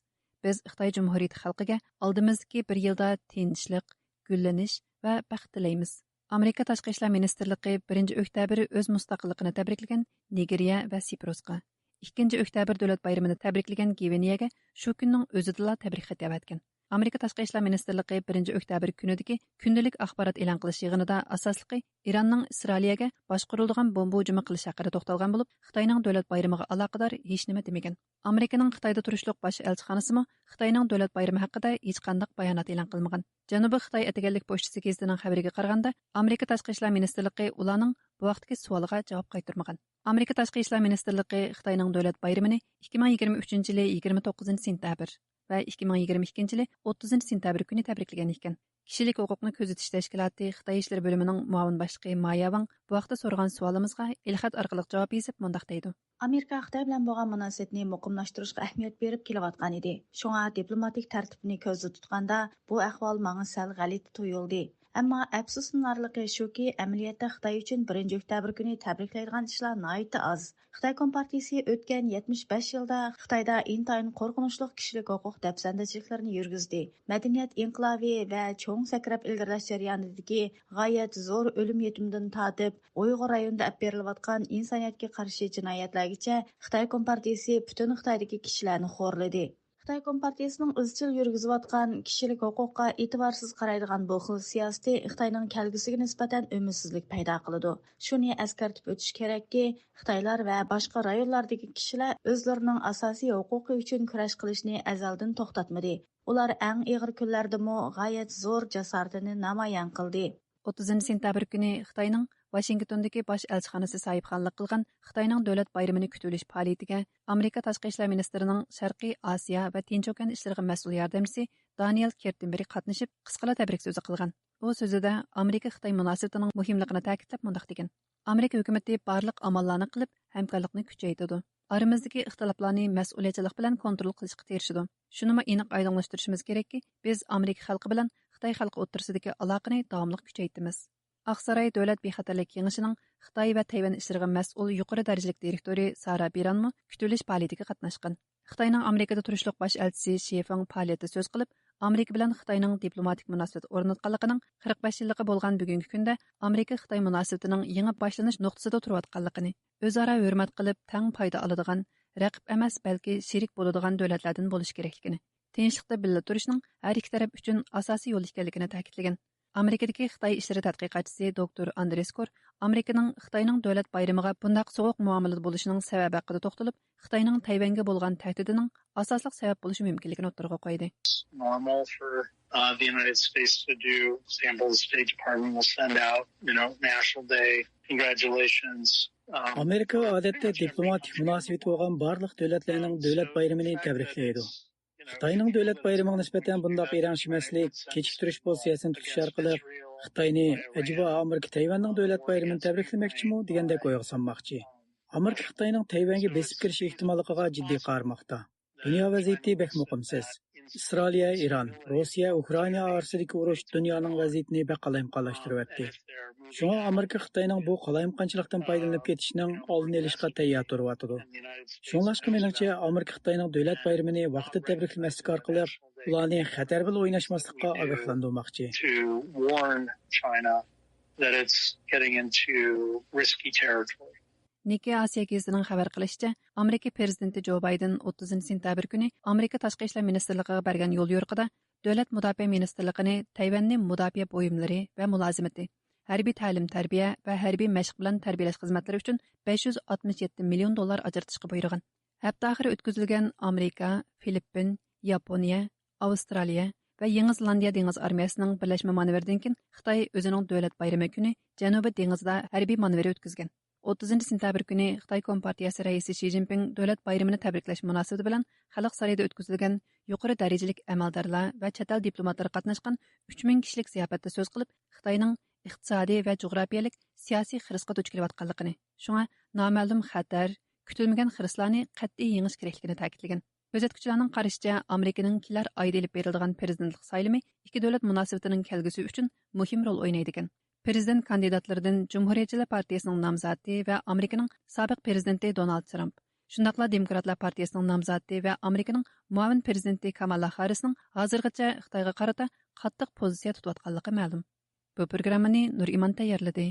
بىز خىتاي جۇمھۇرىيىتى خەلقىگە ئالدىمىزدىكى بىر يىلدا تىنچلىق، گۈللىنىش ۋە بەخت تىلەيمىز. ئامېرىكا تاشقى ئىشلار مىنىستىرلىقى بىرىنچى ئۆكتەبىر ئۆز مۇستەقىللىقىنى تەبرىكلىگەن نىگېرىيە ۋە سىپرۇسقا، ئىككىنچى ئۆكتەبىر دۆلەت بايرىمىنى تەبرىكلىگەن گۋىنېيەگە شۇ كۈننىڭ ئۆزىدىلا تەبرىك خېتى ئەۋەتكەن. ئامېرىكا تاشقى ئىشلار مىنىستىرلىقى بىرىنچى ئۆكتەبىر كۈنىدىكى كۈندىلىك ئاخبارات ئېلان قىلىش يىغىنىدا ئاساسلىقى ئىراننىڭ ئىسرائىلىيەگە باشقۇرۇلىدىغان بومبا ھۇجۇمى قىلىش ھەققىدە توختالغان بولۇپ، خىتاينىڭ دۆلەت بايرىمىغا ئالاقىدار ھېچنېمە دېمىگەن. ئامېرىكىنىڭ خىتايدا تۇرۇشلۇق باش ئەلچىخانىسىمۇ خىتاينىڭ دۆلەت بايرىمى ھەققىدە ھېچقانداق بايانات ئېلان قىلمىغان. جەنۇبىي خىتاي ئەتىگەنلىك پوچتىسى گېزىتىنىڭ خەۋىرىگە قارىغاندا، ئامېرىكا تاشقى ئىشلار مىنىستىرلىقى ئۇلارنىڭ بۇ ھەقتىكى سوئالىغا جاۋاب قايتۇرمىغان. ئامېرىكا تاشقى ئىشلار مىنىستىرلىقى خىتاينىڭ دۆلەت بايرىمىنى ئىككى مىڭ يىگىرمە ئۈچىنچى يىلى يىگىرمە توققۇزىنچى سېنتەبىر ۋە ئىككى مىڭ يىگىرمە ئىككىنچى يىلى ئوتتۇزىنچى سېنتەبىر كۈنى تەبرىكلىگەن ئىكەن. كىشىلىك ھوقۇقنى كۆزىتىش تەشكىلاتى خىتاي ئىشلىرى بۆلۈمىنىڭ مۇئاۋىن باشلىقى مايا ۋاڭ بۇ ھەقتە سورىغان سوئالىمىزغا ئېلخەت ئارقىلىق جاۋاب يېزىپ مۇنداق دەيدۇ. ئامېرىكا خىتاي بىلەن بولغان مۇناسىۋەتنى مۇقىملاشتۇرۇشقا ئەھمىيەت بېرىپ كېلىۋاتقان ئىدى. شۇڭا دىپلوماتىك تەرتىپنى كۆزدە تۇتقاندا، بۇ ئەھۋال ماڭا سەل غەلىتە تۇيۇلدى. ئەمما ئەپسۇسلىنارلىقى شۇكى، ئەمەلىيەتتە خىتاي ئۈچۈن بىرىنچى ئۆكتەبىر كۈنى تەبرىكلەيدىغان ئىشلار ناھايىتى ئاز. خىتاي كومپارتىيىسى ئۆتكەن يەتمىش بەش يىلدا خىتايدا ئىنتايىن قورقۇنچلۇق كىشىلىك ھوقۇق دەپسەندىچىلىكلىرىنى يۈرگۈزدى. مەدەنىيەت ئىنقىلابى ۋە چوڭ سەكرەپ ئىلگىرىلەش جەريانىدىكى غايەت زور ئۆلۈم يېتىمدىن تارتىپ، ئۇيغۇر رايونىدا ئېلىپ بېرىلىۋاتقان ئىنسانىيەتكە قارشى جىنايەتلەرگىچە خىتاي كومپارتىيىسى پۈتۈن خىتايدىكى كىشىلەرنى خورلىدى. خىتاي كومپارتىيىسىنىڭ ئىزچىل يۈرگۈزۈۋاتقان كىشىلىك ھوقۇققا ئېتىبارسىز قارايدىغان بۇ خىل سىياسىتى خىتاينىڭ كەلگۈسىگە نىسبەتەن ئۈمىدسىزلىك پەيدا قىلىدۇ. شۇنى ئەسكەرتىپ ئۆتۈش كېرەككى، خىتايلار ۋە باشقا رايونلاردىكى كىشىلەر ئۆزلىرىنىڭ ئاساسىي ھوقۇقى ئۈچۈن كۈرەش قىلىشنى ئەزەلدىن توختاتمىدى. ئۇلار ئەڭ ئېغىر كۈنلەردىمۇ غايەت زور جاسارىتىنى نامايان قىلدى. ئوتتۇزىنچى سېنتەبىر كۈنى خىتاينىڭ ۋاشىنگتوندىكى باش ئەلچىخانىسى ساھىبخانلىق قىلغان خىتاينىڭ دۆلەت بايرىمىنى كۈتۈۋېلىش پائالىيىتىگە ئامېرىكا تاشقى ئىشلار مىنىستىرىنىڭ شەرقىي ئاسىيا ۋە تىنچ ئوكيان ئىشلىرىغا مەسئۇل ياردەمچىسى دانىيېل كىرتېنبېرگ قاتنىشىپ، قىسقىلا تەبرىك سۆزى قىلغان. ئۇ سۆزىدە ئامېرىكا خىتاي مۇناسىۋىتىنىڭ مۇھىملىقىنى تەكىتلەپ مۇنداق دېگەن: ئامېرىكا ھۆكۈمىتى بارلىق ئاماللارنى قىلىپ، ھەمكارلىقنى كۈچەيتىدۇ. ئارىمىزدىكى ئىختىلاپلارنى مەسئۇلىيەتچانلىق بىلەن كونترول قىلىشقا تىرىشىدۇ. شۇنىمۇ ئېنىق ئايدىڭلاشتۇرۇشىمىز كېرەككى، بىز ئامېرىكا خەلقى بىلەن خىتاي خەلقى ئوتتۇرىسىدىكى ئالاقىنى داۋاملىق كۈچەيتىمىز. ئاقساراي دۆلەت بىخەتەرلىك كېڭىشىنىڭ خىتاي ۋە تەيۋەن ئىشلىرىغا مەسئۇل يۇقىرى دەرىجىلىك دىرېكتورى سارا بىرانمۇ كۈتۈۋېلىش پائالىيىتىگە قاتناشقان. خىتاينىڭ ئامېرىكىدا تۇرۇشلۇق باش ئەلچىسى شى فېڭ پائالىيەتتە سۆز قىلىپ، ئامېرىكا بىلەن خىتاينىڭ دىپلوماتىك مۇناسىۋەت ئورناتقانلىقىنىڭ قىرىق بەش يىللىقى بولغان بۈگۈنكى كۈندە ئامېرىكا خىتاي مۇناسىۋىتىنىڭ يېڭى باشلىنىش نۇقتىسىدا تۇرۇۋاتقانلىقىنى، ئۆزئارا ھۆرمەت قىلىپ، تەڭ پايدا ئالىدىغان، رەقىب ئەمەس، بەلكى شېرىك بولىدىغان دۆلەتلەردىن بولۇش كېرەكلىكىنى، تىنچلىقتا بىللە تۇرۇشنىڭ ھەر ئىككى تەرەپ ئۈچۈن ئاساسىي يول ئىكەنلىكىنى تەكىتلىگەن. ئامېرىكىدىكى خىتاي ئىشلىرى تەتقىقاتچىسى دوكتور ئاندرېس كور ئامېرىكىنىڭ خىتاينىڭ دۆلەت بايرىمىغا بۇنداق سوغۇق مۇئامىلىدە بولۇشىنىڭ سەۋەبى ھەققىدە توختىلىپ، خىتاينىڭ تەيۋەنگە بولغان تەھدىتىنىڭ ئاساسلىق سەۋەب بولۇشى مۇمكىنلىكىنى ئوتتۇرىغا قويدى. Normal for uh, the United States to do, for example, the State Department will send out, you know, National Day congratulations. Um, ئامېرىكا ئادەتتە دىپلوماتىك مۇناسىۋىتى بولغان بارلىق دۆلەتلەرنىڭ دۆلەت بايرىمىنى تەبرىكلەيدۇ. خىتاينىڭ دۆلەت بايرىمىغا نىسبەتەن بۇنداق ئىرەڭشىمەسلىك، كېچىكتۈرۈش پوزىتسىيەسىنى تۇتۇش ئارقىلىق خىتاينى، ئەجەبا، ئامېرىكا تەيۋەننىڭ دۆلەت بايرىمىنى تەبرىكلىمەكچىمۇ دېگەندەك ئويغا سالماقچى. ئامېرىكا خىتاينىڭ تەيۋەنگە بېسىپ كىرىش ئېھتىماللىقىغا جىددىي قارىماقتا. دۇنيا ۋەزىيىتى بەك مۇقىمسىز. ئىسرائىلىيە، ئىران، روسىيە، ئۇكرائىنا ئارىسىدىكى ئۇرۇش دۇنيانىڭ ۋەزىيىتىنى بەك قالايمىقانلاشتۇرۇۋەتتى. شۇڭا ئامېرىكا خىتاينىڭ بۇ قالايمىقانچىلىقتىن پايدىلىنىپ كېتىشىنىڭ ئالدىنى ئېلىشقا تەييار تۇرۇۋاتىدۇ. شۇڭلاشقا، مېنىڭچە، ئامېرىكا خىتاينىڭ دۆلەت بايرىمىنى ۋاقتىدا تەبرىكلىمەسلىك ئارقىلىق، ئۇلارنى خەتەر بىلەن ئويناشماسلىققا ئاگاھلاندۇرماقچى. To warn China that it's getting into risky territory. نىككېي ئاسىيا گېزىتىنىڭ خەۋەر قىلىشىچە، ئامېرىكا پىرېزىدېنتى جو بايدېن ئوتتۇزىنچى سېنتەبىر كۈنى ئامېرىكا تاشقى ئىشلار مىنىستىرلىقىغا بەرگەن يوليورۇقىدا دۆلەت مۇداپىئە مىنىستىرلىقىنى تەيۋەننى مۇداپىئە بۇيۇملىرى ۋە مۇلازىمىتى، ھەربىي تەلىم-تەربىيە ۋە ھەربىي مەشىق بىلەن تەربىيەلەش خىزمەتلىرى ئۈچۈن بەش يۈز ئاتمىش يەتتە مىليون دوللار ئاجرىتىشقا بۇيرۇغان. ھەپتە ئاخىرى ئۆتكۈزۈلگەن ئامېرىكا، فىلىپپىن، ياپونىيە، ئاۋسترالىيە ۋە يېڭى زېلاندىيە دېڭىز ئارمىيەسىنىڭ بىرلەشمە مانېۋىرىدىن كېيىن خىتاي ئۆزىنىڭ دۆلەت بايرىمى كۈنى جەنۇبىي دېڭىزدا ھەربىي مانېۋىر ئۆتكۈزگەن. ئوتتۇزىنچى سېنتەبىر كۈنى خىتاي كومپارتىيەسى رەئىسى شى جىنپىڭ دۆلەت بايرىمىنى تەبرىكلەش مۇناسىۋىتى بىلەن خەلق سارىيىدا ئۆتكۈزۈلگەن يۇقىرى دەرىجىلىك ئەمەلدارلار ۋە چەت ئەل دىپلوماتلىرى قاتناشقان ئۈچ مىڭ كىشىلىك زىياپەتتە سۆز قىلىپ، خىتاينىڭ ئىقتىسادىي ۋە جۇغراپىيەلىك سىياسىي خىرىسقا دۇچ كېلىۋاتقانلىقىنى، شۇڭا نامەلۇم خەتەر، كۈتۈلمىگەن خىرىسلارنى قەتئىي يېڭىش كېرەكلىكىنى تەكىتلىگەن. كۆزەتكۈچىلەرنىڭ قارىشىچە، ئامېرىكىنىڭ كېلەر ئايدا ئېلىپ بېرىلىدىغان پىرېزىدېنتلىق سايلىمى ئىككى دۆلەت مۇناسىۋىتىنىڭ كەلگۈسى ئۈچۈن مۇھىم رول ئوينايدىكەن. پىرېزىدېنت كاندىداتلىرىدىن جۇمھۇرىيەتچىلەر پارتىيىسىنىڭ نامزاتى ۋە ئامېرىكىنىڭ سابىق پىرېزىدېنتى دونالد ترامپ، شۇنداقلا دېموكراتلار پارتىيىسىنىڭ نامزاتى ۋە ئامېرىكىنىڭ مۇئاۋىن پىرېزىدېنتى كامالا خاررىسنىڭ ھازىرغىچە خىتايغا قارىتا قاتتىق پوزىتسىيە تۇتۇۋاتقانلىقى مەلۇم. بۇ پروگراممىنى نۇرئىمان تەييارلىدى.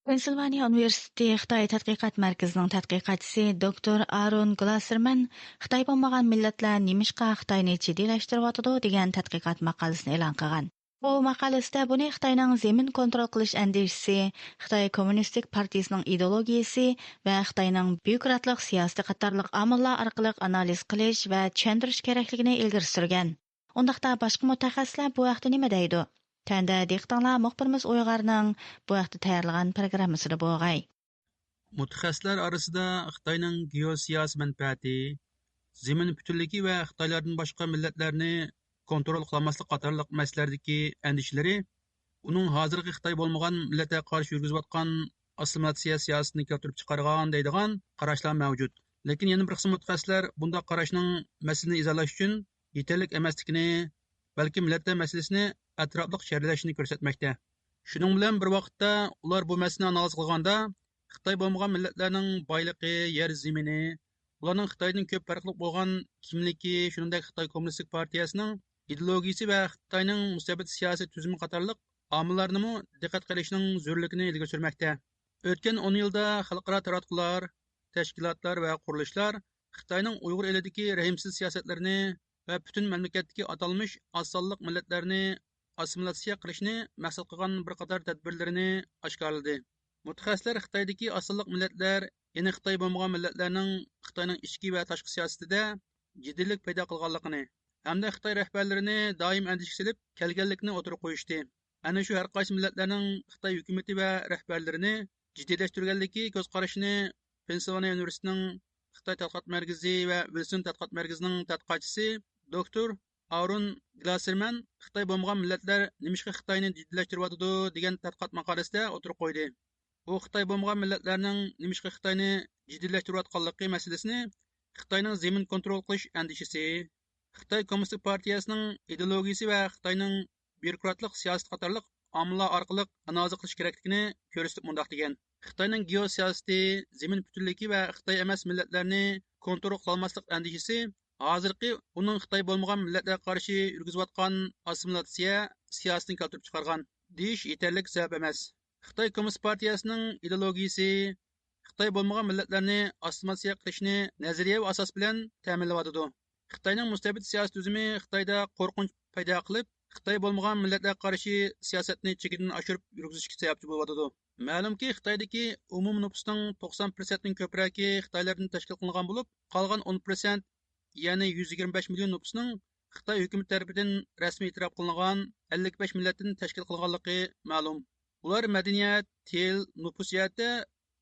پېنسىلۋانىيە ئۇنىۋېرسىتېتى خىتاي تەتقىقات مەركىزىنىڭ تەتقىقاتچىسى دوكتور ئارون گلاسسېرمان خىتاي بولمىغان مىللەتلەر نېمىشقا خىتاينى جىددىيلەشتۈرۈۋاتىدۇ دېگەن تەتقىقات ماقالىسىنى ئېلان قىلغان. ئۇ ماقالىسىدە بۇنى خىتاينىڭ زېمىن كونترول قىلىش ئەندىشىسى، خىتاي كوممۇنىستىك پارتىيىسىنىڭ ئىدېئولوگىيىسى ۋە خىتاينىڭ بيۇروكراتلىق سىياسىتى قاتارلىق ئامىللار ئارقىلىق ئانالىز قىلىش ۋە چۈشەندۈرۈش كېرەكلىكىنى ئىلگىرى سۈرگەن. ئۇنداقتا باشقا مۇتەخەسسىسلەر بۇ ھەقتە نېمە دەيدۇ؟ تۆۋەندە دىققىتىڭلار مۇخبىرىمىز ئۇيغارنىڭ بۇ ھەقتە تەييارلىغان پروگراممىسىدا بولغاي. مۇتەخەسسىسلەر ئارىسىدا خىتاينىڭ گېئوسىياسىي مەنپەئەتى، زېمىن پۈتۈنلۈكى ۋە خىتايلاردىن باشقا مىللەتلەرنى كونترول قىلالماسلىق قاتارلىق مەسىلىلەردىكى ئەندىشىلىرى ئۇنىڭ ھازىرقى خىتاي بولمىغان مىللەتلەرگە قارشى يۈرگۈزۈۋاتقان ئاسسىمىلياتسىيە سىياسىتىنى كەلتۈرۈپ چىقارغان دەيدىغان قاراشلار مەۋجۇت. لېكىن يەنە بىر قىسىم مۇتەخەسسىسلەر بۇنداق قاراشنىڭ مەسىلىنى ئىزاھلاش ئۈچۈن يېتەرلىك ئەمەسلىكىنى، بەلكى مىللەتلەر مەسىلىسىنى ئەتراپلىق چەرلەشنى كۆرسەتمەكتە. شۇنىڭ بىلەن بىر ۋاقىتتا، ئۇلار بۇ مەسىلىنى ئانالىز قىلغاندا، خىتاي بولمىغان مىللەتلەرنىڭ بايلىقى، يەر زېمىنى، ئۇلارنىڭ خىتايدىن كۆپ پەرقلىق بولغان كىملىكى، شۇنىڭدەك خىتاي كوممۇنىستىك پارتىيەسىنىڭ ئىدېئولوگىيىسى ۋە خىتاينىڭ مۇستەبىت سىياسىي تۈزۈمى قاتارلىق ئامىللارنىمۇ دىققەت قىلىشنىڭ زۆرۈرلۈكىنى ئىلگىرى سۈرمەكتە. ئۆتكەن ئون يىلدا خەلقئارا تاراتقۇلار، تەشكىلاتلار ۋە قۇرۇلۇشلار خىتاينىڭ ئۇيغۇر ئېلىدىكى رەھىمسىز سىياسەتلىرىنى ۋە پۈتۈن مەملىكەتتىكى ئاتالمىش ئاز سانلىق مىللەتلەرنى ئاسسىمىلياتسىيە قىلىشنى مەقسەت قىلغان بىر قاتار تەدبىرلىرىنى ئاشكارىلىدى. مۇتەخەسسىسلەر خىتايدىكى ئاز سانلىق مىللەتلەر، يەنى خىتاي بولمىغان مىللەتلەرنىڭ خىتاينىڭ ئىچكى ۋە تاشقى سىياسىتىدە جىددىيلىك پەيدا قىلغانلىقىنى ھەمدە خىتاي رەھبەرلىرىنى دائىم ئەندىشىگە سېلىپ كەلگەنلىكىنى ئوتتۇرىغا قويۇشتى. ئەنە شۇ ھەر قايسى مىللەتلەرنىڭ خىتاي ھۆكۈمىتى ۋە رەھبەرلىرىنى جىددىيلەشتۈرگەنلىكى كۆز قارىشىنى پېنسىلۋانىيە ئۇنىۋېرسىتېتىنىڭ خىتاي تەتقىقات مەركىزى ۋە ۋىلسون تەتقىقات مەركىزىنىڭ تەتقىقاتچىسى دوكتور ئارون گلاسسېرمان خىتاي بولمىغان مىللەتلەر نېمىشقا خىتاينى جىددىيلەشتۈرۈۋاتىدۇ دېگەن تەتقىقات ماقالىسىدە ئوتتۇرىغا قويدى. ئۇ خىتاي بولمىغان مىللەتلەرنىڭ نېمىشقا خىتاينى جىددىيلەشتۈرۈۋاتقانلىقى مەسىلىسىنى خىتاينىڭ زېمىن كونترول قىلىش ئەندىشىسى، خىتاي كوممۇنىستىك پارتىيەسىنىڭ ئىدېئولوگىيىسى ۋە خىتاينىڭ بيۇروكراتلىق سىياسىتى قاتارلىق ئامىللار ئارقىلىق ئانالىز قىلىش كېرەكلىكىنى كۆرسىتىپ مۇنداق دېگەن: خىتاينىڭ گېئوسىياسىتى، زېمىن پۈتۈنلۈكى ۋە خىتاي ئەمەس مىللەتلەرنى كونترول قىلالماسلىق ئەندىشىسى ھازىرقى ئۇنىڭ خىتاي بولمىغان مىللەتلەرگە قارشى يۈرگۈزۈۋاتقان ئاسسىمىلياتسىيە سىياسىتىنى كەلتۈرۈپ چىقارغان دېيىش يېتەرلىك سەۋەب ئەمەس. خىتاي كوممۇنىست پارتىيەسىنىڭ ئىدېئولوگىيىسى خىتاي بولمىغان مىللەتلەرنى ئاسسىمىلياتسىيە قىلىشنى نەزەرىيەۋى ئاساس بىلەن تەمىنلەۋاتىدۇ. خىتاينىڭ مۇستەبىت سىياسىي تۈزۈمى خىتايدا قورقۇنچ پەيدا قىلىپ، خىتاي بولمىغان مىللەتلەرگە قارشى سىياسەتنى چېكىدىن ئاشۇرۇپ يۈرگۈزۈشكە سەۋەبچى بولۇۋاتىدۇ. مەلۇمكى، خىتايدىكى ئومۇمىي نوپۇسنىڭ توقسان پىرسەنتتىن كۆپرەكى خىتايلاردىن تەشكىل قىلىنغان بولۇپ، قالغان ئون پىرسەنت، يەنى يۈز يىگىرمە بەش مىليون نوپۇسنىڭ خىتاي ھۆكۈمىتى تەرىپىدىن رەسمىي ئېتىراپ قىلىنغان ئەللىك بەش مىللەتتىن تەشكىل قىلىنغانلىقى مەلۇم. ئۇلار مەدەنىيەت، تىل، نوپۇس جەھەتتە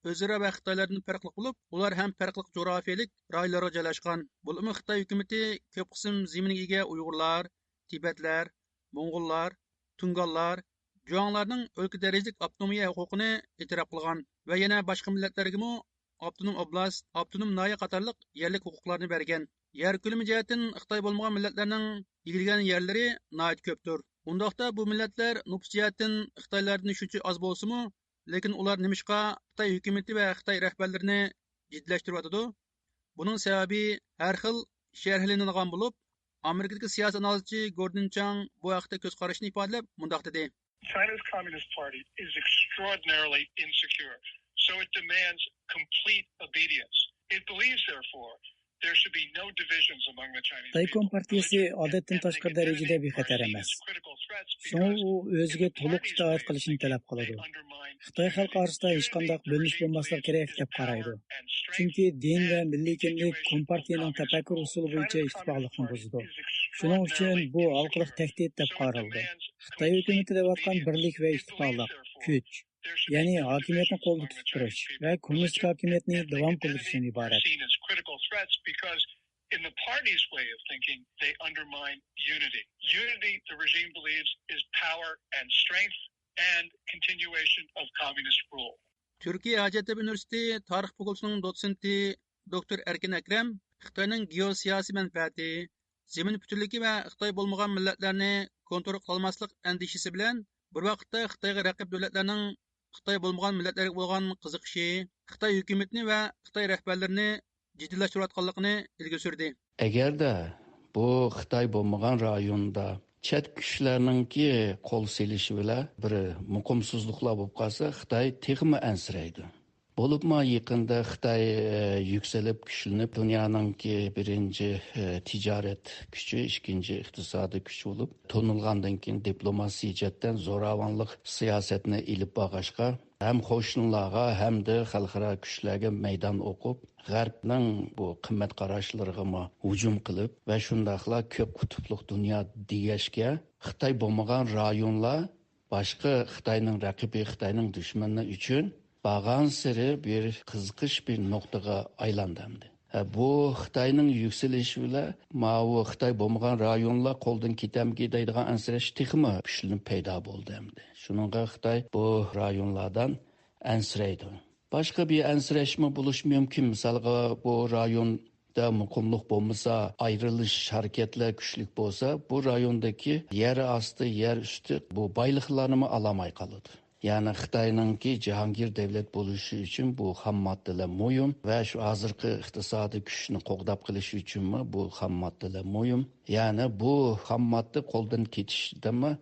ئۆزئارا ۋە خىتايلاردىن پەرقلىق بولۇپ، ئۇلار ھەم پەرقلىق جۇغراپىيەلىك رايونلارغا جايلاشقان. بولۇپمۇ خىتاي ھۆكۈمىتى كۆپ قىسىم زېمىنگە ئىگە ئۇيغۇرلار، تىبەتلەر، موڭغۇللار، تۇڭگانلار، جۇاڭلارنىڭ ئۆلكە دەرىجىلىك ئاپتونومىيە ھوقۇقىنى ئېتىراپ قىلغان ۋە يەنە باشقا مىللەتلەرگىمۇ ئاپتونوم ئوبلاست، ئاپتونوم ناھىيە قاتارلىق يەرلىك ھوقۇقلارنى بەرگەن. يەر كۆلىمى جەھەتتىن خىتاي بولمىغان مىللەتلەرنىڭ ئىگىلىگەن يەرلىرى ناھايىتى كۆپتۇر. ئۇنداقتا بۇ مىللەتلەر نوپۇس جەھەتتىن خىتايلاردىن شۇنچە ئاز بولسىمۇ، لېكىن ئۇلار نېمىشقا خىتاي ھۆكۈمىتى ۋە خىتاي رەھبەرلىرىنى جىددىيلەشتۈرۈۋاتىدۇ؟ بۇنىڭ سەۋەبى ھەر خىل شەرھلىنىدىغان بولۇپ، ئامېرىكىدىكى سىياسىي ئانالىزچى گوردىن چاڭ بۇ ھەقتە كۆز قارىشىنى ئىپادىلەپ مۇنداق دېدى. China's Communist Party is extraordinarily insecure, so it demands complete obedience. It believes, therefore, there should be no divisions among the Chinese خىتاي people. كومپارتىيىسى ئادەتتىن تاشقىرى دەرىجىدە بىخەتەر ئەمەس. شۇڭا ئۇ ئۆزىگە تولۇق ئىتائەت قىلىشنى تەلەپ قىلىدۇ. خىتاي خەلقى ئارىسىدا ھېچقانداق بۆلۈنۈش بولماسلىقى كېرەك دەپ قارايدۇ. چۈنكى دىن ۋە مىللىي كىملىك كومپارتىيىنىڭ تەپەككۇر ئۇسۇلى بويىچە ئىتتىپاقلىقنى بۇزىدۇ. شۇنىڭ ئۈچۈن بۇ ھالقىلىق تەھدىت دەپ قارىلىدۇ. خىتاي ھۆكۈمىتى دەۋاتقان بىرلىك ۋە ئىتتىپاقلىق، كۈچ، يەنى ھاكىمىيەتنى قولدا تۇتۇپ تۇرۇش ۋە كوممۇنىستىك ھاكىمىيەتنى داۋام قىلدۇرۇشتىن ئىبارەت. In the party's way of thinking, they undermine unity. Unity, the regime believes, is power and strength and continuation of communist rule. تۈركىيە ھاجەتتەپە ئۇنىۋېرسىتېتى تارىخ فاكۇلتېتىنىڭ دوتسېنتى دوكتور ئەركىن ئەكرەم خىتاينىڭ گېئوسىياسىي مەنپەئەتى، زېمىن پۈتۈنلۈكى ۋە خىتاي بولمىغان مىللەتلەرنى كونترول قىلالماسلىق ئەندىشىسى بىلەن بىر ۋاقىتتا خىتايغا رەقىب دۆلەتلەرنىڭ خىتاي بولمىغان مىللەتلەرگە بولغان قىزىقىشى، خىتاي ھۆكۈمىتىنى ۋە خىتاي رەھبەرلىرىنى جىددىيلەشتۈرۈۋاتقانلىقىنى ئىلگىرى سۈردى. ئەگەردە بۇ خىتاي بولمىغان رايوندا چەت كۈچلەرنىڭكى قول سېلىشى بىلەن بىر مۇقىمسىزلىقلار بولۇپ قالسا، خىتاي تېخىمۇ ئەنسىرەيدۇ. بولۇپمۇ يېقىندا خىتاي، ئە، يۈكسىلىپ، كۈچلىنىپ، دۇنيانىڭكى بىرىنچى، ئە، تىجارەت كۈچى، ئىككىنچى ئىقتىسادىي كۈچ بولۇپ تونۇلغاندىن كېيىن، دىپلوماسىيە جەھەتتىن زوراۋانلىق سىياسەتنى ئېلىپ بارغاچقا، ھەم قوشنىلارغا، ھەمدە خەلقئارا كۈچلەرگە مەيدان ئوقۇپ، غەربنىڭ بۇ قىممەت قاراشلىرىغىمۇ ھۇجۇم قىلىپ ۋە شۇنداقلا كۆپ قۇتۇپلۇق دۇنيا دېگەچكە، خىتاي بولمىغان رايونلار باشقا خىتاينىڭ رەقىبى، خىتاينىڭ دۈشمىنى ئۈچۈن بارغانسېرى بىر قىزىقىش، بىر نۇقتىغا ئايلاندى ئەمدى. ھە، بۇ خىتاينىڭ يۈكسىلىشى بىلەن ماۋۇ خىتاي بولمىغان رايونلار قولدىن كېتەمگى دەيدىغان ئەنسىرەش تېخىمۇ كۈچلىنىپ پەيدا بولدى ئەمدى. شۇنىڭغا خىتاي بۇ رايونلاردىن ئەنسىرەيدۇ. باشقا بىر ئەنسىرەشمۇ بولۇشى مۇمكىن. مىسالغا، بۇ رايوندا مۇقىملىق بولمىسا، ئايرىلىش ھەرىكەتلەر كۈچلۈك بولسا، بۇ رايوندىكى يەر ئاستى، يەر ئۈستى بۇ بايلىقلارنىمۇ ئالالماي قالىدۇ. يەنى خىتاينىڭكى جاھانگىر دەۋلەت بولۇشى ئۈچۈن بۇ خام ماددىلار مۇھىم ۋە شۇ ھازىرقى ئىقتىسادىي كۈچنى قوغداپ قېلىش ئۈچۈنمۇ بۇ خام ماددىلار مۇھىم. يەنى بۇ خام ماددا قولدىن كېتىشىدىمۇ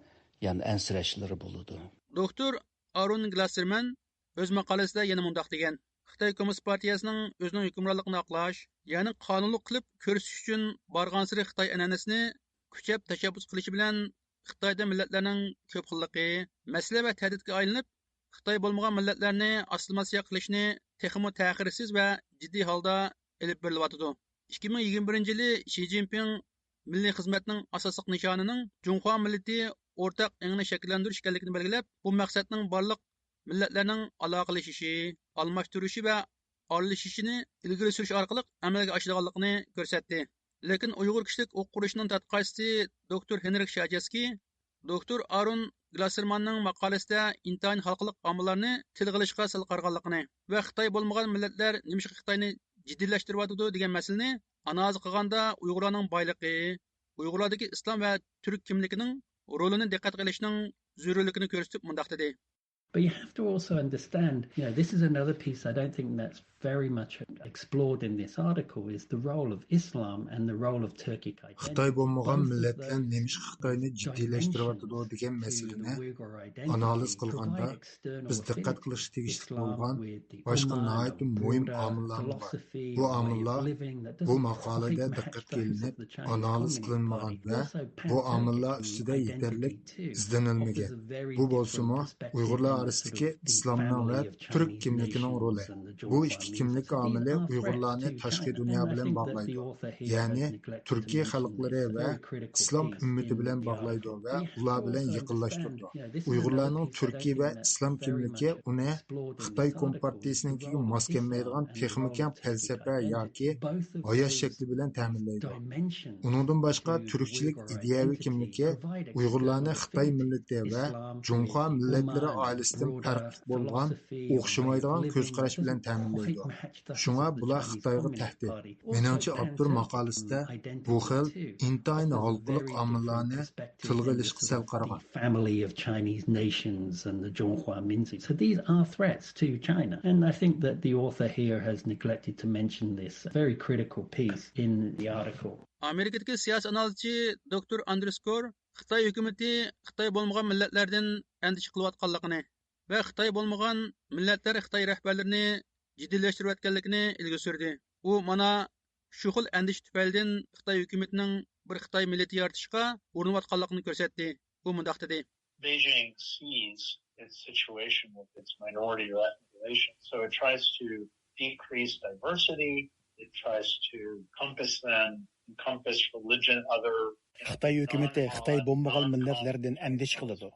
يەنە ئەنسىرەشلىرى بولىدۇ. دوكتور ئارون گلاسسېرمان ئۆز ماقالىسىدە يەنە مۇنداق دېگەن: خىتاي كوممۇنىست پارتىيەسىنىڭ ئۆزىنىڭ ھۆكۈمرانلىقىنى ئاقلاش، يەنى قانۇنلۇق قىلىپ كۆرسىتىش ئۈچۈن بارغانسېرى خىتاي ئەنئەنىسىنى كۈچەپ تەشەببۇس قىلىشى بىلەن خىتايدا مىللەتلەرنىڭ كۆپ خىللىقى، مەسىلە ۋە تەھدىتكە ئايلىنىپ، خىتاي بولمىغان مىللەتلەرنى ئاسسىمىلياتسىيە قىلىشنى تېخىمۇ تەخىرسىز ۋە جىددىي ھالدا ئېلىپ بېرىلىۋاتىدۇ. ئىككى مىڭ يىگىرمە بىرىنچى يىلى شى جىنپىڭ مىللىي خىزمەتنىڭ ئاساسلىق نىشانىنىڭ جۇڭخۇا مىللىتى ئورتاق ئېڭىنى شەكىللەندۈرۈش ئىكەنلىكىنى بەلگىلەپ، بۇ مەقسەتنىڭ بارلىق مىللەتلەرنىڭ ئالاقىلىشىشى، ئالماشتۇرۇشى ۋە ئارىلىشىشىنى ئىلگىرى سۈرۈش ئارقىلىق ئەمەلگە ئاشىدىغانلىقىنى كۆرسەتتى. لېكىن ئۇيغۇر كىشىلىك ھوقۇق قۇرۇلۇشىنىڭ تەتقىقاتچىسى دوكتور ھېنرىخ شاجېسكىي دوكتور ئارون گلاسسېرماننىڭ ماقالىسىدە ئىنتايىن ھالقىلىق ئامىللارنى تىلغا ئېلىشقا سەل قارىغانلىقىنى ۋە خىتاي بولمىغان مىللەتلەر نېمىشقا خىتاينى جىددىيلەشتۈرۈۋاتىدۇ دېگەن مەسىلىنى ئانالىز قىلغاندا ئۇيغۇرلارنىڭ بايلىقى، ئۇيغۇرلاردىكى ئىسلام ۋە تۈرك كىملىكىنىڭ رولىنى دىققەتكە ئېلىشنىڭ زۆرۈرلۈكىنى كۆرسىتىپ مۇنداق دېدى. But you have to also understand, you know, this is another piece I don't think that's very much explored in this article is the role of Islam and the role of Turkic identity. خىتاي بولمىغان مىللەتلەر نېمىشقا خىتاينى جىددىيلەشتۈرۈۋاتىدۇ دېگەن مەسىلىنى ئانالىز قىلغاندا، بىز دىققەت قىلىشقا تېگىشلىك بولغان باشقا ناھايىتى مۇھىم ئامىللارمۇ بار. بۇ ئامىللار بۇ ماقالىدە دىققەتكە ئېلىنىپ ئانالىز قىلىنمىغان ۋە بۇ ئامىللار ئۈستىدە يېتەرلىك ئىزدىنىلمىگەن. بۇ بولسىمۇ ئۇيغۇرلار ئارىسىدىكى ئىسلامنىڭ ۋە تۈرك كىملىكىنىڭ رولى. بۇ ئىككى كىملىك ئامىلى ئۇيغۇرلارنى تاشقى دۇنيا بىلەن باغلايدۇ. يەنى تۈركىي خەلقلىرى ۋە ئىسلام ئۈممىتى بىلەن باغلايدۇ ۋە ئۇلار بىلەن يېقىنلاشتۇرىدۇ. ئۇيغۇرلارنىڭ تۈركىي ۋە ئىسلام كىملىكى ئۇنى خىتاي كومپارتىيىسىنىڭكىگە ماس كەلمەيدىغان تېخىمۇ كەڭ پەلسەپە ياكى ھايات شەكلى بىلەن تەمىنلەيدۇ. ئۇنىڭدىن باشقا، تۈركچىلىك ئىدىيەۋى كىملىكى ئۇيغۇرلارنى خىتاي مىللىتى ۋە جۇڭخۇا مىللەتلىرى ئائىلىسىدىن پەرقلىق بولغان، ئوخشىمايدىغان كۆز قاراش بىلەن تەمىنلەيدۇ. شۇڭا بۇلار خىتايغا تەھدىت. مېنىڭچە، ئاپتور ماقالىسىدە بۇ خىل ئىنتايىن ھالقىلىق ئامىللارنى تىلغا ئېلىشقا سەل قارىغان. Family of Chinese nations and the Zhonghua Minzi. So these are threats to China. And I think that the author here has neglected to mention this very critical piece in the article. ئامېرىكىدىكى سىياسىي ئانالىزچى دوكتور ئاندرېس كور خىتاي ھۆكۈمىتى خىتاي بولمىغان مىللەتلەردىن ئەندىشە قىلىۋاتقانلىقىنى ۋە خىتاي بولمىغان مىللەتلەر خىتاي رەھبەرلىرىنى جىددىيلەشتۈرۈۋەتكەنلىكىنى ئىلگىرى سۈردى. ئۇ مانا شۇ خىل ئەندىشە تۈپەيلىدىن خىتاي ھۆكۈمىتىنىڭ بىر خىتاي مىللىتى يارىتىشقا ئۇرۇنۇۋاتقانلىقىنى كۆرسەتتى. ئۇ مۇنداق دېدى. Beijing sees its situation with its minority or ethnic relations. So it tries to decrease diversity. It tries to encompass them, encompass religion, other خىتاي ھۆكۈمىتى خىتاي بولمىغان مىللەتلەردىن ئەندىشە قىلىدۇ.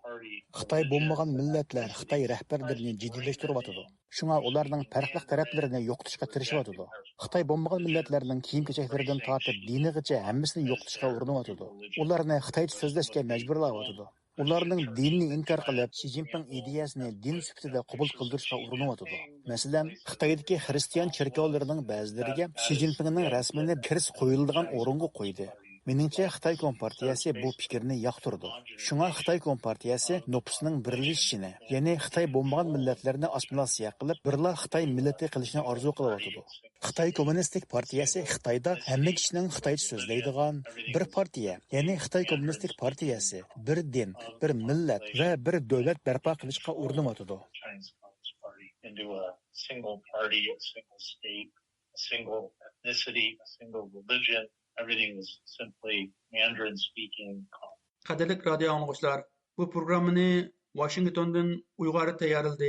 خىتاي بولمىغان مىللەتلەر خىتاي رەھبەرلىرىنى جىددىيلەشتۈرۈۋاتىدۇ. شۇڭا ئۇلارنىڭ پەرقلىق تەرەپلىرىنى يوقىتىشقا تىرىشىۋاتىدۇ. خىتاي بولمىغان مىللەتلەرنىڭ كىيىم-كېچەكلىرىدىن تارتىپ دىنىغىچە ھەممىسىنى يوقىتىشقا ئۇرۇنۇۋاتىدۇ. ئۇلارنى خىتايچە سۆزلەشكە مەجبۇرلاۋاتىدۇ. ئۇلارنىڭ دىنىنى ئىنكار قىلىپ، شى جىنپىڭ ئىدىيەسىنى دىن سۈپىتىدە قوبۇل قىلدۇرۇشقا ئۇرۇنۇۋاتىدۇ. مەسىلەن، خىتايدىكى خىرىستىيان چېركاۋلىرىنىڭ بەزىلىرىگە شى جىنپىڭنىڭ رەسىمىنى كىرىست قويۇلىدىغان ئورۇنغا قويدى. مېنىڭچە، خىتاي كومپارتىيەسى بۇ پىكىرنى ياقتۇرىدۇ. شۇڭا خىتاي كومپارتىيەسى نوپۇسنىڭ بىرلىشىشىنى، يەنى خىتاي بولمىغان مىللەتلەرنى ئاسسىمىلياتسىيە قىلىپ، بىرلا خىتاي مىللىتى قىلىشنى ئارزۇ قىلىۋاتىدۇ. خىتاي كوممۇنىستىك پارتىيەسى خىتايدا ھەممە كىشىنىڭ خىتايچە سۆزلەيدىغان بىر پارتىيە، يەنى خىتاي كوممۇنىستىك پارتىيەسى بىر دىن، بىر مىللەت ۋە بىر دۆلەت بەرپا قىلىشقا ئۇرۇنۇۋاتىدۇ. Into a single party, a single state, a single ethnicity, a single religion. Everything is simply Mandarin speaking. قەدىرلىك رادىيو ئاڭلىغۇچىلار، بۇ پروگراممىنى ۋاشىنگتوندىن ئۇيغۇر تەييارلىدى.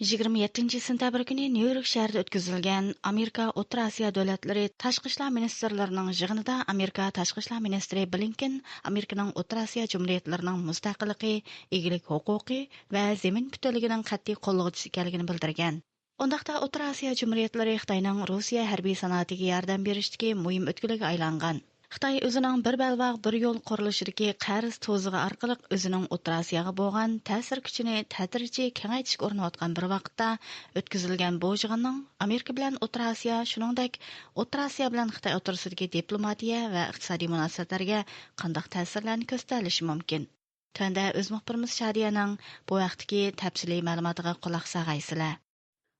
يىگىرمە يەتتىنچى سېنتەبىر كۈنى نيۇ يورك شەھىرىدە ئۆتكۈزۈلگەن ئامېرىكا ئوتتۇرا ئاسىيا دۆلەتلىرى تاشقى ئىشلار مىنىستىرلىرىنىڭ يىغىنىدا ئامېرىكا تاشقى ئىشلار مىنىستىرى بلىنكېن ئامېرىكىنىڭ ئوتتۇرا ئاسىيا جۇمھۇرىيەتلىرىنىڭ مۇستەقىللىقى، ئىگىلىك ھوقۇقى ۋە زېمىن پۈتۈنلۈكىنىڭ قەتئىي قوللىغۇچىسى ئىكەنلىكىنى بىلدۈرگەن. ئۇنداقتا ئوتتۇرا ئاسىيا جۇمھۇرىيەتلىرى خىتاينىڭ روسىيە ھەربىي سانائىتىگە ياردەم بېرىشتىكى مۇھىم ئۆتكىلىگە ئايلانغان. خىتاي ئۆزىنىڭ بىر بەلباغ، بىر يول قۇرۇلۇشىدىكى قەرز تۇزىقى ئارقىلىق ئۆزىنىڭ ئوتتۇرا ئاسىياغا بولغان تەسىر كۈچىنى تەدرىجىي كېڭەيتىشكە ئۇرۇنۇۋاتقان بىر ۋاقىتتا، ئۆتكۈزۈلگەن بۇ يىغىننىڭ ئامېرىكا بىلەن ئوتتۇرا ئاسىيا، شۇنىڭدەك ئوتتۇرا ئاسىيا بىلەن خىتاي ئوتتۇرىسىدىكى دىپلوماتىيە ۋە ئىقتىسادىي مۇناسىۋەتلەرگە قانداق تەسىرلەرنى كۆرسىتەلىشى مۇمكىن؟ تۆۋەندە ئۆز مۇخبىرىمىز شادىيەنىڭ بۇ ھەقتىكى تەپسىلىي مەلۇماتىغا قۇلاق سالغايسىلەر.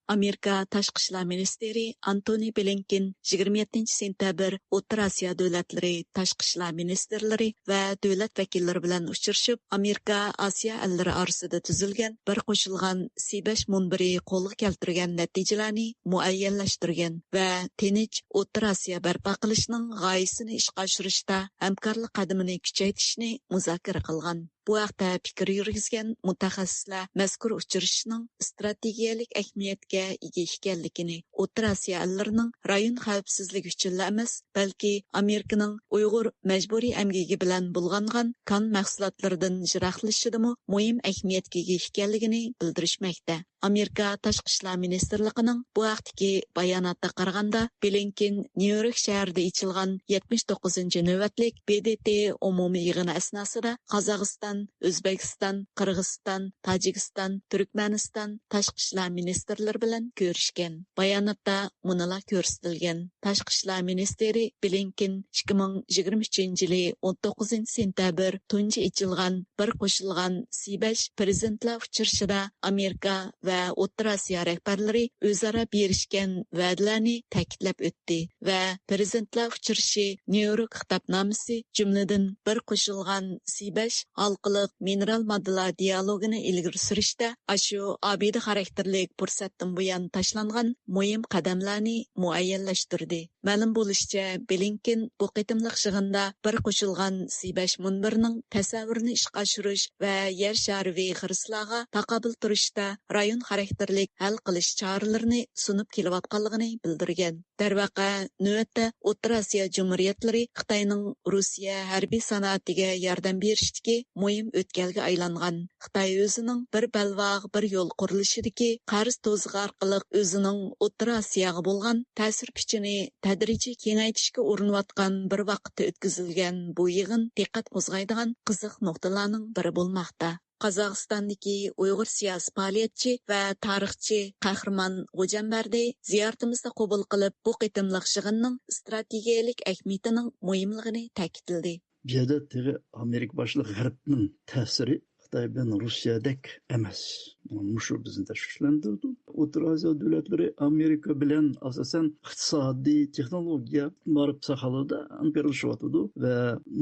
ئامېرىكا تاشقى ئىشلار مىنىستىرى ئانتونى بلىنكېن يىگىرمە يەتتىنچى سېنتەبىر ئوتتۇرا ئاسىيا دۆلەتلىرى تاشقى ئىشلار مىنىستىرلىرى ۋە دۆلەت ۋەكىللىرى بىلەن ئۇچرىشىپ، ئامېرىكا ئاسىيا ئەللىرى ئارىسىدا تۈزۈلگەن بىر قوشۇلغان سى بەش مۇنبىرى قولغا كەلتۈرگەن نەتىجىلەرنى مۇئەييەنلەشتۈرگەن ۋە تىنچ ئوتتۇرا ئاسىيا بەرپا قىلىشنىڭ غايىسىنى ئىشقا ئاشۇرۇشتا ھەمكارلىق قەدىمىنى كۈچەيتىشنى مۇزاكىرە قىلغان. بۇ ھەقتە پىكىر يۈرگۈزگەن مۇتەخەسسىسلەر مەزكۇر ئۇچرىشىشنىڭ ئىستراتېگىيەلىك ئەھمىيەتكە ئىگە ئىكەنلىكىنى، ئوتتۇرا ئاسىيا ئەللىرىنىڭ رايون خەۋپسىزلىكى ئۈچۈنلا ئەمەس، بەلكى ئامېرىكىنىڭ ئۇيغۇر مەجبۇرىي ئەمگىكى بىلەن بۇلغانغان كان مەھسۇلاتلىرىدىن يىراقلىشىشىدىمۇ مۇھىم ئەھمىيەتكە ئىگە ئىكەنلىكىنى بىلدۈرۈشمەكتە. ئامېرىكا تاشقى ئىشلار مىنىستىرلىقىنىڭ بۇ ھەقتىكى باياناتىغا قارىغاندا، بلىنكېن نيۇ يورك شەھىرىدە ئېچىلغان يەتمىش توققۇزىنچى نۆۋەتلىك ب د ت ئومۇمىي يىغىنى ئەسناسىدا قازاقىستان ئۆزبېكىستان، قىرغىزىستان، تاجىكىستان، تۈركمەنىستان تاشقى ئىشلار مىنىستىرلىرى بىلەن كۆرۈشكەن. باياناتتا مۇنۇلار كۆرسىتىلگەن: تاشقى ئىشلار مىنىستىرى بلىنكېن ئىككى مىڭ يىگىرمە ئۈچىنچى يىلى ئون توققۇزىنچى سېنتەبىر تۇنجى ئېچىلغان بىر قوشۇلغان سى بەش پرېزىدېنتلار ئۇچرىشىشىدا ئامېرىكا ۋە ئوتتۇرا ئاسىيا رەھبەرلىرى ئۆزئارا بېرىشكەن ۋەدىلەرنى تەكىتلەپ ئۆتتى ۋە پرېزىدېنتلار ئۇچرىشىشى نيۇ يورك خىتابنامىسى، جۈملىدىن بىر قوشۇلغان سى بەش ھالقىلىق مىنېرال ماددىلار دىيالوگىنى ئىلگىرى سۈرۈشتە ئاشۇ ئابىدە خاراكتېرلىك پۇرسەتتىن بۇيان تاشلانغان مۇھىم قەدەملەرنى مۇئەييەنلەشتۈردى. مەلۇم بولۇشىچە، بلىنكېن بۇ قېتىملىق يىغىندا بىر قوشۇلغان سى بەش مۇنبىرىنىڭ تەسەۋۋۇرىنى ئىشقا ئاشۇرۇش ۋە يەر شارىۋى خىرىسلارغا تاقابىل تۇرۇشتا رايون خاراكتېرلىك ھەل قىلىش چارىلىرىنى سۇنۇپ كېلىۋاتقانلىقىنى بىلدۈرگەن. دەرۋەقە، نۆۋەتتە ئوتتۇرا ئاسىيا جۇمھۇرىيەتلىرى خىتاينىڭ روسىيە ھەربىي سانائىتىگە ياردەم بېرىشتىكى مۇھىم ئۆتكەلگە ئايلانغان. خىتاي ئۆزىنىڭ بىر بەلباغ، بىر يول قۇرۇلۇشىدىكى قەرز توزىقى ئارقىلىق ئۆزىنىڭ ئوتتۇرا ئاسىياغا بولغان تەسىر كۈچىنى تەدرىجىي كېڭەيتىشكە ئۇرۇنۇۋاتقان بىر ۋاقىتتا ئۆتكۈزۈلگەن بۇ يىغىن دىققەت قوزغايدىغان قىزىق نۇقتىلارنىڭ بىرى بولماقتا. قازاقىستاندىكى ئۇيغۇر سىياسىي پائالىيەتچى ۋە تارىخچى قەھرىمان غوجامبەردى زىيارىتىمىزنى قوبۇل قىلىپ، بۇ قېتىملىق يىغىننىڭ ئىستراتېگىيەلىك ئەھمىيىتىنىڭ مۇھىملىقىنى تەكىتلىدى. بۇ يەردە تېخى ئامېرىكا باشلىق غەربنىڭ تەسىرى خىتاي بىلەن روسىيەدەك ئەمەس. مۇشۇ بىزنى تەشۋىشلەندۈرىدۇ. ئوتتۇرا ئاسىيا دۆلەتلىرى ئامېرىكا بىلەن ئاساسەن ئىقتىسادىي، تېخنولوگىيە، مائارىپ ساھەلىرىدە ھەمكارلىشىۋاتىدۇ ۋە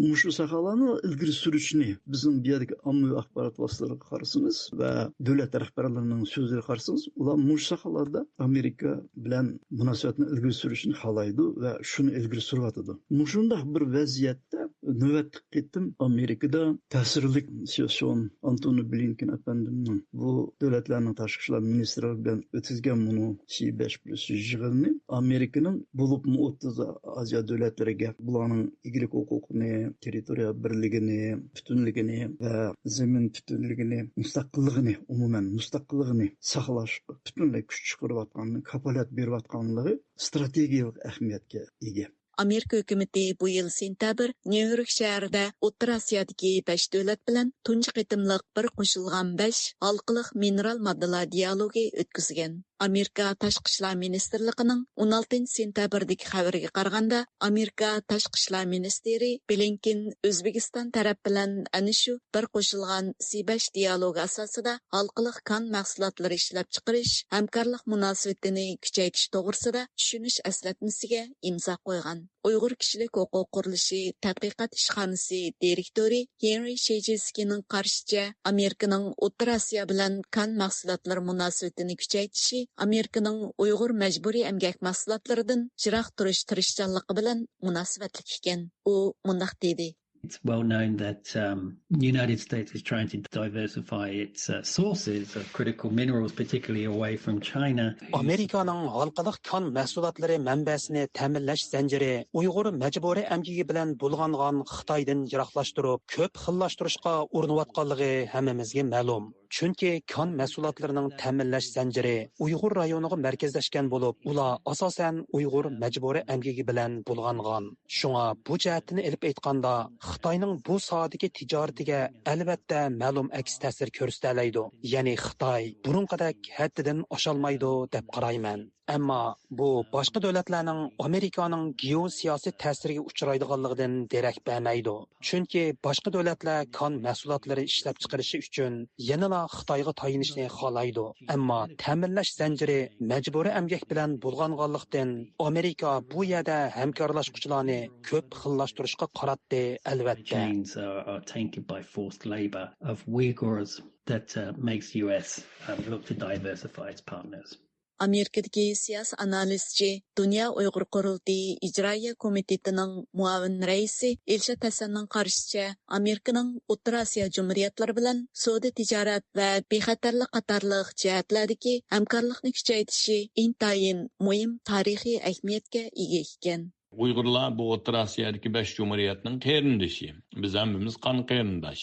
مۇشۇ ساھەلەرنى ئىلگىرى سۈرۈشنى بىزنىڭ بۇ يەردىكى ئاممىۋى ئاخبارات ۋاسىتىلىرىغا قارىسىڭىز ۋە دۆلەت رەھبەرلىرىنىڭ سۆزلىرىگە قارىسىڭىز، ئۇلار مۇشۇ ساھەلەردە ئامېرىكا بىلەن مۇناسىۋەتنى ئىلگىرى سۈرۈشنى خالايدۇ ۋە شۇنى ئىلگىرى سۈرۈۋاتىدۇ. مۇشۇنداق بىر ۋەزىيەتتە نۆۋەتلىك قېتىم ئامېرىكىدا تەسىرلىك سىياسىيون ئانتونى بلىنكېن ئەپەندىمنىڭ بۇ دۆلەتلەرنىڭ تاشقى ئىشلار مىنىستىرلىرى بىلەن ئۆتكۈزگەن مۇنۇ سى بەش پىلەس يىگىرمە يىغىنى ئامېرىكىنىڭ، بولۇپمۇ ئوتتۇرا ئاسىيا دۆلەتلىرىگە بۇلارنىڭ ئىگىلىك ھوقۇقىنى، تېررىتورىيە بىرلىكىنى، پۈتۈنلۈكىنى ۋە زېمىن پۈتۈنلۈكىنى، مۇستەقىللىقىنى، ئومۇمەن مۇستەقىللىقىنى ساقلاشقا پۈتۈنلەي كۈچ چىقىرىۋاتقانلىقى، كاپالەت بېرىۋاتقانلىقى ئىستراتېگىيەلىك ئەھمىيەتكە ئىگە. ئامېرىكا ھۆكۈمىتى بۇ يىل سېنتەبىر نيۇ يورك شەھىرىدە ئوتتۇرا ئاسىيادىكى بەش دۆلەت بىلەن تۇنجى قېتىملىق بىر قوشۇلغان بەش ھالقىلىق مىنېرال ماددىلار دىيالوگى ئۆتكۈزگەن. ئامېرىكا تاشقى ئىشلار مىنىستىرلىقىنىڭ ئون ئالتىنچى سېنتەبىردىكى خەۋىرىگە قارىغاندا، ئامېرىكا تاشقى ئىشلار مىنىستىرى بلىنكېن ئۆزبېكىستان تەرەپ بىلەن ئەنە شۇ بىر قوشۇلغان سى بەش دىيالوگى ئاساسىدا ھالقىلىق كان مەھسۇلاتلىرى ئىشلەپچىقىرىش ھەمكارلىق مۇناسىۋىتىنى كۈچەيتىش توغرىسىدا چۈشىنىش ئەسلەتمىسىگە ئىمزا قويغان. ئۇيغۇر كىشىلىك ھوقۇق قۇرۇلۇشى تەتقىقات ئىشخانىسى دىرېكتورى ھېنرى شىجىسكىنىڭ قارىشىچە، ئامېرىكىنىڭ ئوتتۇرا ئاسىيا بىلەن كان مەھسۇلاتلىرى مۇناسىۋىتىنى كۈچەيتىشى ئامېرىكىنىڭ ئۇيغۇر مەجبۇرىي ئەمگەك مەھسۇلاتلىرىدىن يىراق تۇرۇش تىرىشچانلىقى بىلەن مۇناسىۋەتلىك ئىكەن. ئۇ مۇنداق دېدى. It's well known that um, the United States is trying to diversify its uh, sources of critical minerals, particularly away from China. ئامېرىكانىڭ ھالقىلىق كان مەھسۇلاتلىرى مەنبەسىنى تەمىنلەش زەنجىرى ئۇيغۇر مەجبۇرىي ئەمگىكى بىلەن بۇلغانغان خىتايدىن يىراقلاشتۇرۇپ، كۆپ خىللاشتۇرۇشقا ئۇرۇنۇۋاتقانلىقى ھەممىمىزگە مەلۇم. چۈنكى كان مەھسۇلاتلىرىنىڭ تەمىنلەش زەنجىرى ئۇيغۇر رايونىغا مەركەزلەشكەن بولۇپ، ئۇلار ئاساسەن ئۇيغۇر مەجبۇرىي ئەمگىكى بىلەن بۇلغانغان. شۇڭا بۇ جەھەتتىن ئېلىپ ئېيتقاندا، خىتاينىڭ بۇ ساھەدىكى تىجارىتىگە ئەلۋەتتە مەلۇم ئەكس تەسىر كۆرسىتەلەيدۇ. يەنى خىتاي بۇرۇنقىدەك ھەددىدىن ئاشالمايدۇ دەپ قارايمەن. ئەمما بۇ باشقا دۆلەتلەرنىڭ ئامېرىكانىڭ گېئوسىياسىي تەسىرىگە ئۇچرايدىغانلىقىدىن دېرەك بەرمەيدۇ. چۈنكى باشقا دۆلەتلەر كان مەھسۇلاتلىرى ئىشلەپچىقىرىشى ئۈچۈن يەنىلا خىتايغا تايىنىشنى خالايدۇ. ئەمما تەمىنلەش زەنجىرى مەجبۇرىي ئەمگەك بىلەن بۇلغانغانلىقتىن، ئامېرىكا بۇ يەردە ھەمكارلاشقۇچىلارنى كۆپ خىللاشتۇرۇشقا قاراتتى، ئەلۋەتتە. Chains are, are tainted by forced labor of Uyghurs that uh, makes U S um, look to diversify its partners. ئامېرىكىدىكى سىياسىي ئانالىزچى، دۇنيا ئۇيغۇر قۇرۇلتىيى ئىجرائىيە كومىتېتىنىڭ مۇئاۋىن رەئىسى ئىلشات ھەسەننىڭ قارىشىچە، ئامېرىكىنىڭ ئوتتۇرا ئاسىيا جۇمھۇرىيەتلىرى بىلەن سودا تىجارەت ۋە بىخەتەرلىك قاتارلىق جەھەتلەردىكى ھەمكارلىقنى كۈچەيتىشى ئىنتايىن مۇھىم تارىخىي ئەھمىيەتكە ئىگە ئىكەن. ئۇيغۇرلار بۇ ئوتتۇرا ئاسىيادىكى بەش جۇمھۇرىيەتنىڭ قېرىندىشى. بىز ھەممىمىز قان قېرىنداش.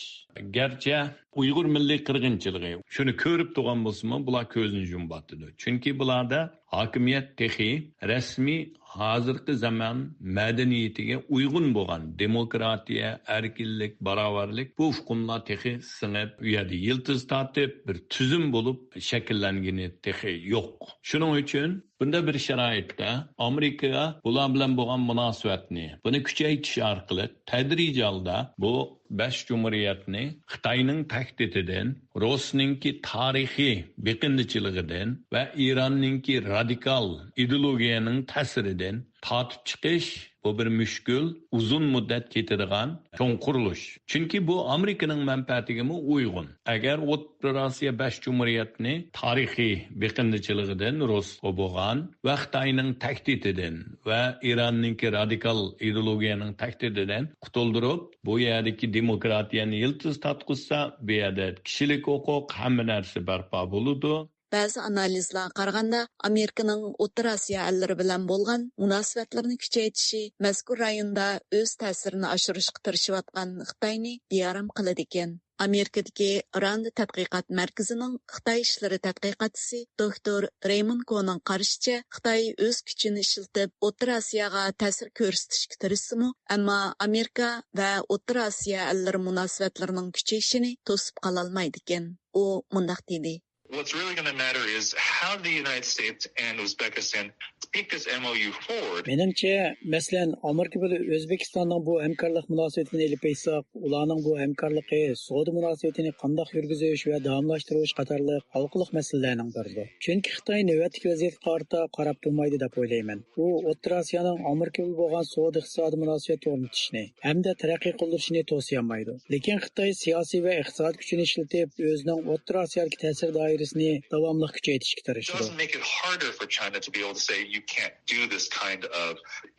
گەرچە ئۇيغۇر مىللىي قىرغىنچىلىقى شۇنى كۆرۈپ تۇرغان بولسىمۇ، بۇلار كۆزىنى يۇمۇۋاتىدۇ. چۈنكى بۇلاردا ھاكىمىيەت تېخى رەسمىي ھازىرقى زامان مەدەنىيىتىگە ئۇيغۇن بولغان دېموكراتىيە، ئەركىنلىك، باراۋەرلىك، بۇ ئۇقۇملار تېخى سىڭىپ، ئۇ يەردە يىلتىز تارتىپ، بىر تۈزۈم بولۇپ شەكىللەنگىنى تېخى يوق. شۇنىڭ ئۈچۈن بۇنداق بىر شارائىتتا ئامېرىكا بۇلار بىلەن بولغان مۇناسىۋەتنى، بۇنى كۈچەيتىش ئارقىلىق تەدرىجىي ھالدا بۇ بەش جۇمھۇرىيەتنى خىتاينىڭ تەھدىتىدىن، رۇسنىڭكى تارىخىي بېقىندىچىلىقىدىن ۋە ئىراننىڭكى رادىكال ئىدېئولوگىيەنىڭ تەسىرىدىن تارتىپ چىقىش، بۇ بىر مۈشكۈل، ئۇزۇن مۇددەت كېتىدىغان چوڭ قۇرۇلۇش. چۈنكى بۇ ئامېرىكىنىڭ مەنپەئەتىگىمۇ ئۇيغۇن. ئەگەر ئوتتۇرا ئاسىيا بەش جۇمھۇرىيەتنى تارىخىي بېقىندىچىلىقىدىن، رۇسقا بولغان ۋە خىتاينىڭ تەھدىتىدىن ۋە ئىراننىڭكى رادىكال ئىدېئولوگىيەنىڭ تەھدىتىدىن قۇتۇلدۇرۇپ، بۇ يەردىكى دېموكراتىيەنى يىلتىز تارتقۇزسا، بۇ يەردە كىشىلىك ھوقۇق، ھەممە نەرسە بەرپا بولىدۇ. بەزى ئانالىزلارغا قارىغاندا، ئامېرىكىنىڭ ئوتتۇرا ئاسىيا ئەللىرى بىلەن بولغان مۇناسىۋەتلىرىنى كۈچەيتىشى مەزكۇر رايوندا ئۆز تەسىرىنى ئاشۇرۇشقا تىرىشىۋاتقان خىتاينى بىئارام قىلىدىكەن. ئامېرىكىدىكى راند تەتقىقات مەركىزىنىڭ خىتاي ئىشلىرى تەتقىقاتچىسى دوكتور رەيمون كونىڭ قارىشىچە، خىتاي ئۆز كۈچىنى ئىشلىتىپ ئوتتۇرا ئاسىياغا تەسىر كۆرسىتىشكە تىرىشسىمۇ، ئەمما ئامېرىكا ۋە ئوتتۇرا ئاسىيا ئەللىرى مۇناسىۋەتلىرىنىڭ كۈچىيىشىنى توسۇپ قالالمايدىكەن. ئۇ مۇنداق دېدى. What's really going to matter is how the United States and Uzbekistan take this M O U forward. مېنىڭچە، مەسىلەن، ئامېرىكا بىلەن ئۆزبېكىستاننىڭ بۇ ھەمكارلىق مۇناسىۋىتىنى ئېلىپ ئېيتساق، ئۇلارنىڭ بۇ ھەمكارلىقى، سودا مۇناسىۋىتىنى قانداق يۈرگۈزۈش ۋە داۋاملاشتۇرۇش قاتارلىق ھالقىلىق مەسىلىلەرنىڭ بىرىدۇر. چۈنكى خىتاي نۆۋەتتىكى ۋەزىيەتكە قارىتا قاراپ تۇرمايدۇ دەپ ئويلايمەن. ئۇ ئوتتۇرا ئاسىيانىڭ ئامېرىكا بىلەن بولغان سودا ئىقتىسادىي مۇناسىۋەت ئورنىتىشنى ھەمدە تەرەققىي قىلدۇرۇشنى توسىيالمايدۇ. لېكىن خىتاي سىياسىي ۋە ئىقتىسادىي كۈچىنى ئىشلىتىپ، ئۆزىنىڭ ئوتتۇرا ئاسىيادىكى تەسىر دائىرىسىنى داۋاملىق كۈچەيتىشكە تىرىشىدۇ. Doesn't make it harder for China to be able to say, "You can't do this kind of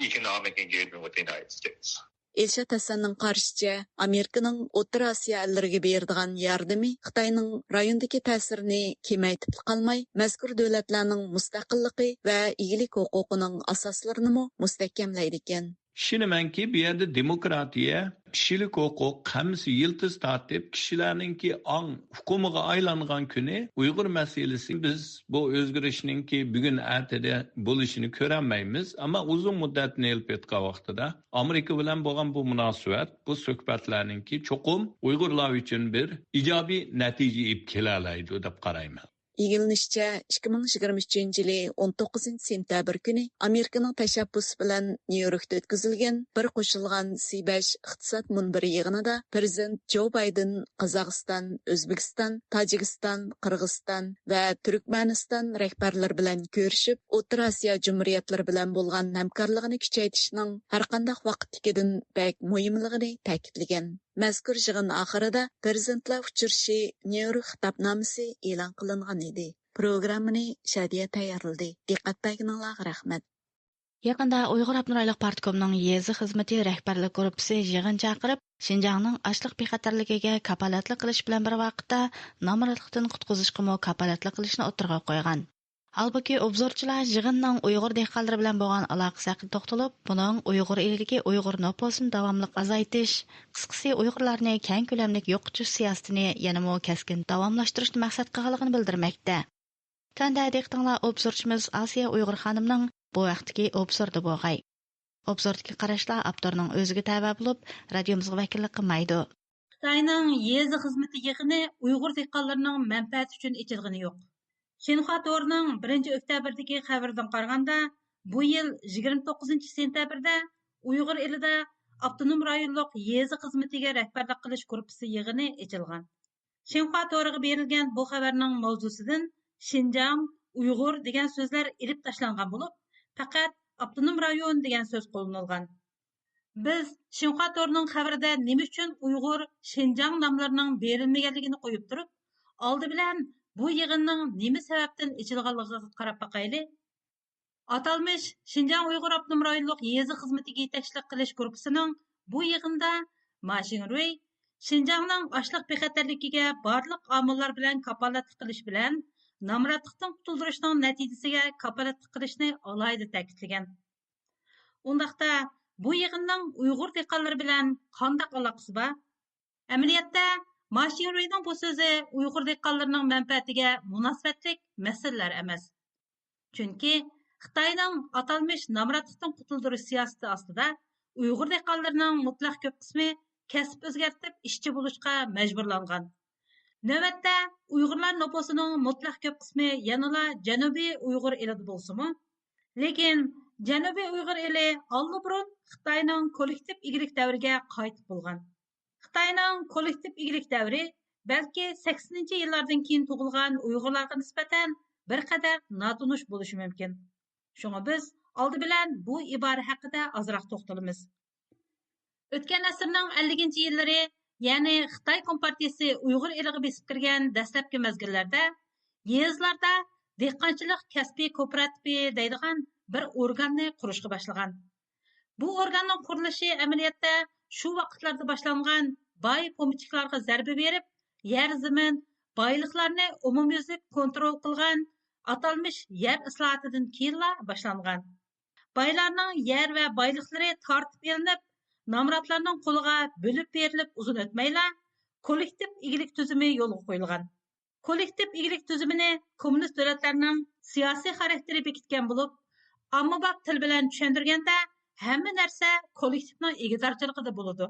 economic engagement with the United States." ئىلشات ھەسەننىڭ قارىشىچە، ئامېرىكىنىڭ ئوتتۇرا ئاسىيا ئەللىرىگە بېرىدىغان ياردىمى خىتاينىڭ رايوندىكى تەسىرىنى كېمەيتىپلا قالماي، مەزكۇر دۆلەتلەرنىڭ مۇستەقىللىقى ۋە ئىگىلىك ھوقۇقىنىڭ ئاساسلىرىنىمۇ مۇستەھكەملەيدىكەن. ئىشىنىمەنكى، بۇ يەردە دېموكراتىيە، كىشىلىك ھوقۇق ھەممىسى يىلتىز تارتىپ، كىشىلەرنىڭكى ئاڭ ئۇقۇمىغا ئايلانغان كۈنى ئۇيغۇر مەسىلىسى، بىز بۇ ئۆزگىرىشنىڭكى بۈگۈن ئەتىدە بولۇشىنى كۆرەلمەيمىز. ئەمما ئۇزۇن مۇددەتنى ئېلىپ ئېيتقان ۋاقتىدا ئامېرىكا بىلەن بولغان بۇ مۇناسىۋەت، بۇ سۆھبەتلەرنىڭكى چوقۇم ئۇيغۇرلار ئۈچۈن بىر ئىجابىي نەتىجە ئېلىپ كېلەلەيدۇ دەپ قارايمەن. ئىگىلىنىشىچە، ئىككى مىڭ يىگىرمە ئۈچىنچى يىلى ئون توققۇزىنچى سېنتەبىر كۈنى ئامېرىكىنىڭ تەشەببۇسى بىلەن نيۇ يوركتا ئۆتكۈزۈلگەن بىر قوشۇلغان سى بەش ئىقتىساد مۇنبىرى يىغىنىدا پىرېزىدېنت جو بايدېن قازاقىستان، ئۆزبېكىستان، تاجىكىستان، قىرغىزىستان ۋە تۈركمەنىستان رەھبەرلىرى بىلەن كۆرۈشۈپ، ئوتتۇرا ئاسىيا جۇمھۇرىيەتلىرى بىلەن بولغان ھەمكارلىقىنى كۈچەيتىشنىڭ ھەرقانداق ۋاقىتتىكىدىن بەك مۇھىملىقىنى تەكىتلىگەن. مەزكۇر يىغىن ئاخىرىدا پىرېزىدېنتلار ئۇچرىشىشى نيۇ يورك خىتابنامىسى ئېلان قىلىنغان ئىدى. پروگراممىنى شادىيە تەييارلىدى. دىققەت بەرگىنىڭلارغا رەھمەت. يېقىندا ئۇيغۇر ئاپتونوم رايونلۇق پارتكومنىڭ يېزا خىزمىتى رەھبەرلىك گۇرۇپپىسى يىغىن چاقىرىپ، شىنجاڭنىڭ ئاشلىق بىخەتەرلىكىگە كاپالەتلىك قىلىش بىلەن بىر ۋاقىتتا، نامراتلىقتىن قۇتقۇزۇشقىمۇ كاپالەتلىك قىلىشنى ئوتتۇرىغا قويغان. ھالبۇكى، ئوبزورچىلار يىغىننىڭ ئۇيغۇر دېھقانلىرى بىلەن بولغان ئالاقىسى ھەققىدە توختىلىپ، بۇنىڭ ئۇيغۇر ئېلىدىكى ئۇيغۇر نوپۇسىنى داۋاملىق ئازايتىش، قىسقىسى، ئۇيغۇرلارنى كەڭ كۆلەملىك يوقىتىش سىياسىتىنى يەنىمۇ كەسكىن داۋاملاشتۇرۇشنى مەقسەت قىلغانلىقىنى بىلدۈرمەكتە. تۆۋەندە دىققىتىڭلار ئوبزورچىمىز ئاسىيە ئۇيغۇر خانىمنىڭ بۇ ھەقتىكى ئوبزورىدا بولغاي. ئوبزوردىكى قاراشلار ئاپتورنىڭ ئۆزىگە تەۋە بولۇپ، رادىيومىزغا ۋەكىللىك قىلمايدۇ. خىتاينىڭ يېزا خىزمىتى يىغىنى ئۇيغۇر دېھقانلىرىنىڭ مەنپەئەتى ئۈچۈن ئېچىلغىنى يوق. شىنخۇا تورىنىڭ بىرىنچى ئۆكتەبىردىكى خەۋىرىدىن قارىغاندا، بۇ يىل يىگىرمە توققۇزىنچى سېنتەبىردە ئۇيغۇر ئېلىدا ئاپتونوم رايونلۇق يېزا خىزمىتىگە رەھبەرلىك قىلىش گۇرۇپپىسى يىغىنى ئېچىلغان. شىنخۇا تورىغا بېرىلگەن بۇ خەۋەرنىڭ ماۋزۇسىدىن شىنجاڭ، ئۇيغۇر دېگەن سۆزلەر ئېلىپ تاشلانغان بولۇپ، پەقەت ئاپتونوم رايون دېگەن سۆز قوللىنىلغان. بىز شىنخۇا تورىنىڭ خەۋىرىدە نېمە ئۈچۈن ئۇيغۇر، شىنجاڭ ناملىرىنىڭ بېرىلمىگەنلىكىنى قويۇپ تۇرۇپ، ئالدى بىلەن بۇ يىغىننىڭ نېمە سەۋەبتىن ئېچىلغانلىقىغا قاراپ باقايلى. ئاتالمىش شىنجاڭ ئۇيغۇر ئاپتونوم رايونلۇق يېزا خىزمىتىگە يېتەكچىلىك قىلىش گۇرۇپپىسىنىڭ بۇ يىغىندا ما شىڭرۇي شىنجاڭنىڭ ئاشلىق بىخەتەرلىكىگە بارلىق ئامىللار بىلەن كاپالەتلىك قىلىش بىلەن نامراتلىقتىن قۇتۇلدۇرۇشنىڭ نەتىجىسىگە كاپالەتلىك قىلىشنى ئالاھىدە تەكىتلىگەن. ئۇنداقتا، بۇ يىغىننىڭ ئۇيغۇر دېھقانلىرى بىلەن قانداق ئالاقىسى بار؟ ئەمەلىيەتتە، ما شىڭرۇينىڭ بۇ سۆزى ئۇيغۇر دېھقانلىرىنىڭ مەنپەئەتىگە مۇناسىۋەتلىك مەسىلىلەر ئەمەس. چۈنكى خىتاينىڭ ئاتالمىش نامراتلىقتىن قۇتۇلدۇرۇش سىياسىتى ئاستىدا ئۇيغۇر دېھقانلىرىنىڭ مۇتلەق كۆپ قىسمى كەسىپ ئۆزگەرتىپ ئىشچى بولۇشقا مەجبۇرلانغان. نۆۋەتتە ئۇيغۇرلار نوپۇسىنىڭ مۇتلەق كۆپ قىسمى يەنىلا جەنۇبىي ئۇيغۇر ئېلىدا بولسىمۇ، لېكىن جەنۇبىي ئۇيغۇر ئېلى ئاللىبۇرۇن خىتاينىڭ كوللېكتىپ ئىگىلىك دەۋرىگە قايتىپ بولغان. خىتاينىڭ كوللېكتىپ ئىگىلىك دەۋرى بەلكى سەكسىنىنچى يىللاردىن كېيىن تۇغۇلغان ئۇيغۇرلارغا نىسبەتەن بىر قەدەر ناتونۇش بولۇشى مۇمكىن. شۇڭا بىز ئالدى بىلەن بۇ ئىبارە ھەققىدە ئازراق توختىلىمىز. ئۆتكەن ئەسىرنىڭ ئەللىكىنچى يىللىرى، يەنى خىتاي كومپارتىيىسى ئۇيغۇر ئېلىغا بېسىپ كىرگەن دەسلەپكى مەزگىللەردە يېزىلاردا دېھقانچىلىق كەسپىي كوپىراتىپى دەيدىغان بىر ئورگاننى قۇرۇشقا باشلىغان. بۇ ئورگاننىڭ قۇرۇلۇشى ئەمەلىيەتتە شۇ ۋاقىتلاردا باشلانغان باي پومېشچىكلارغا زەربە بېرىپ، يەر زېمىن، بايلىقلارنى ئومۇميۈزلۈك كونترول قىلغان ئاتالمىش يەر ئىسلاھاتىدىن كېيىنلا باشلانغان. بايلارنىڭ يەر ۋە بايلىقلىرى تارتىپ ئېلىنىپ، نامراتلارنىڭ قولىغا بۆلۈپ بېرىلىپ ئۇزۇن ئۆتمەيلا، كوللېكتىپ ئىگىلىك تۈزۈمى يولغا قويۇلغان. كوللېكتىپ ئىگىلىك تۈزۈمىنى كوممۇنىست دۆلەتلەرنىڭ سىياسىي خاراكتېرى بېكىتكەن بولۇپ، ئاممىباب تىل بىلەن چۈشەندۈرگەندە، ھەممە نەرسە كوللېكتىپنىڭ ئىگىدارچىلىقىدا بولىدۇ.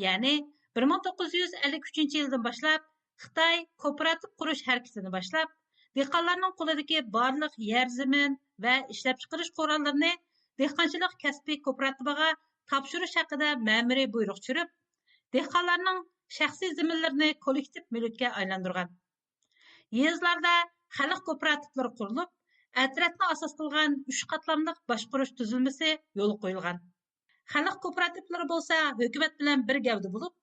يەنى بىر مىڭ توققۇز يۈز ئەللىك ئۈچىنچى يىلدىن باشلاپ خىتاي كوپىراتىپ قۇرۇش ھەرىكىتىنى باشلاپ، دېھقانلارنىڭ قولىدىكى بارلىق يەر زېمىن ۋە ئىشلەپچىقىرىش قوراللىرىنى دېھقانچىلىق كەسپىي كوپىراتىپىغا تاپشۇرۇش ھەققىدە مەمۇرىي بۇيرۇق چۈشۈرۈپ، دېھقانلارنىڭ شەخسىي زېمىنلىرىنى كوللېكتىپ مۈلۈككە ئايلاندۇرغان. يېزىلاردا خەلق كوپىراتىپلىرى قۇرۇلۇپ، ئەترەتنى ئاساس قىلغان ئۈچ قاتلاملىق باشقۇرۇش تۈزۈلمىسى يولغا قويۇلغان. خەلق كوپىراتىپلىرى بولسا ھۆكۈمەت بىلەن بىر گەۋدە بولۇپ،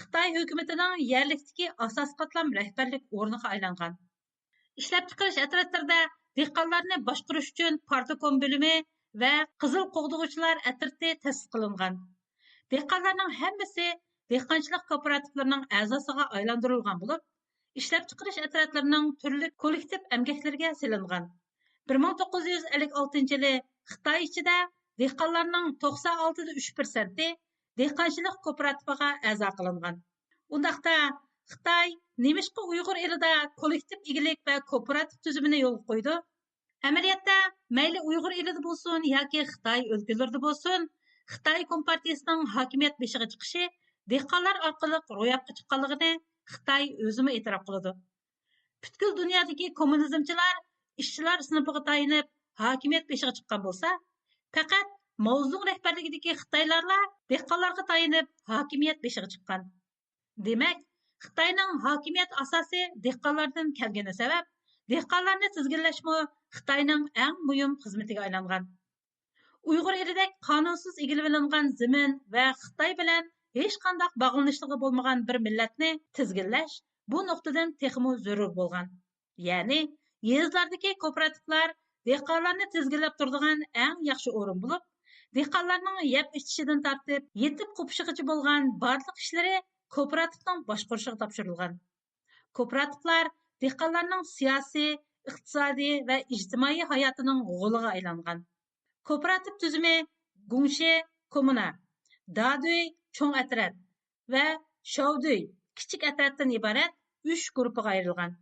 خىتاي ھۆكۈمىتىنىڭ يەرلىكتىكى ئاساسىي قاتلام رەھبەرلىك ئورنىغا ئايلانغان. ئىشلەپچىقىرىش ئەترەتلىرىدە دېھقانلارنى باشقۇرۇش ئۈچۈن پارتكوم بۆلۈمى ۋە قىزىل قوغدىغۇچىلار ئەترىتى تەسىس قىلىنغان. دېھقانلارنىڭ ھەممىسى دېھقانچىلىق كوپىراتىپلىرىنىڭ ئەزاسىغا ئايلاندۇرۇلغان بولۇپ، ئىشلەپچىقىرىش ئەترەتلىرىنىڭ تۈرلۈك كوللېكتىپ ئەمگەكلىرىگە سېلىنغان. بىر مىڭ توققۇز يۈز ئەللىك ئالتىنچى يىلى خىتاي ئىچىدە دېھقانلارنىڭ توقسان ئالتىدە ئۈچ پىرسەنتى دېھقانچىلىق كوپىراتىپىغا ئەزا قىلىنغان. ئۇنداقتا، خىتاي نېمىشقا ئۇيغۇر ئېلىدا كوللېكتىپ ئىگىلىك ۋە كوپىراتىپ تۈزۈمىنى يولغا قويىدۇ؟ ئەمەلىيەتتە، مەيلى ئۇيغۇر ئېلىدا بولسۇن ياكى خىتاي ئۆلكىلىرىدە بولسۇن، خىتاي كومپارتىيىسىنىڭ ھاكىمىيەت بېشىغا چىقىشى دېھقانلار ئارقىلىق روياپقا چىققانلىقىنى خىتاي ئۆزىمۇ ئېتىراپ قىلىدۇ. پۈتكۈل دۇنيادىكى كوممۇنىزمچىلار ئىشچىلار سىنىپىغا تايىنىپ ھاكىمىيەت بېشىغا چىققان بولسا، پەقەت ماۋزېدۇڭ رەھبەرلىكىدىكى خىتايلارلا دېھقانلارغا تايىنىپ ھاكىمىيەت بېشىغا چىققان. دېمەك، خىتاينىڭ ھاكىمىيەت ئاساسى دېھقانلاردىن كەلگىنى سەۋەب، دېھقانلارنى تىزگىنلەشمۇ خىتاينىڭ ئەڭ مۇھىم خىزمىتىگە ئايلانغان. ئۇيغۇر ئېلىدەك قانۇنسىز ئىگىلىۋېلىنغان زېمىن ۋە خىتاي بىلەن ھېچقانداق باغلىنىشلىقى بولمىغان بىر مىللەتنى تىزگىنلەش بۇ نۇقتىدىن تېخىمۇ زۆرۈر بولغان. يەنى، يېزىلاردىكى كوپىراتىپلار دېھقانلارنى تىزگىنلەپ تۇرىدىغان ئەڭ ياخشى ئورۇن بولۇپ، دېھقانلارنىڭ يەپ ئىچىشىدىن تارتىپ يېتىپ قوپۇشىغىچە بولغان بارلىق ئىشلىرى كوپىراتىپنىڭ باشقۇرۇشىغا تاپشۇرۇلغان. كوپىراتىپلار دېھقانلارنىڭ سىياسىي، ئىقتىسادىي ۋە ئىجتىمائىي ھاياتىنىڭ غولىغا ئايلانغان. كوپىراتىپ تۈزۈمى گۇڭشې، كوممۇنا، دادۈي، چوڭ ئەترەت، ۋە شاۋدۈي، كىچىك ئەترەتتىن ئىبارەت ئۈچ گۇرۇپپىغا ئايرىلغان.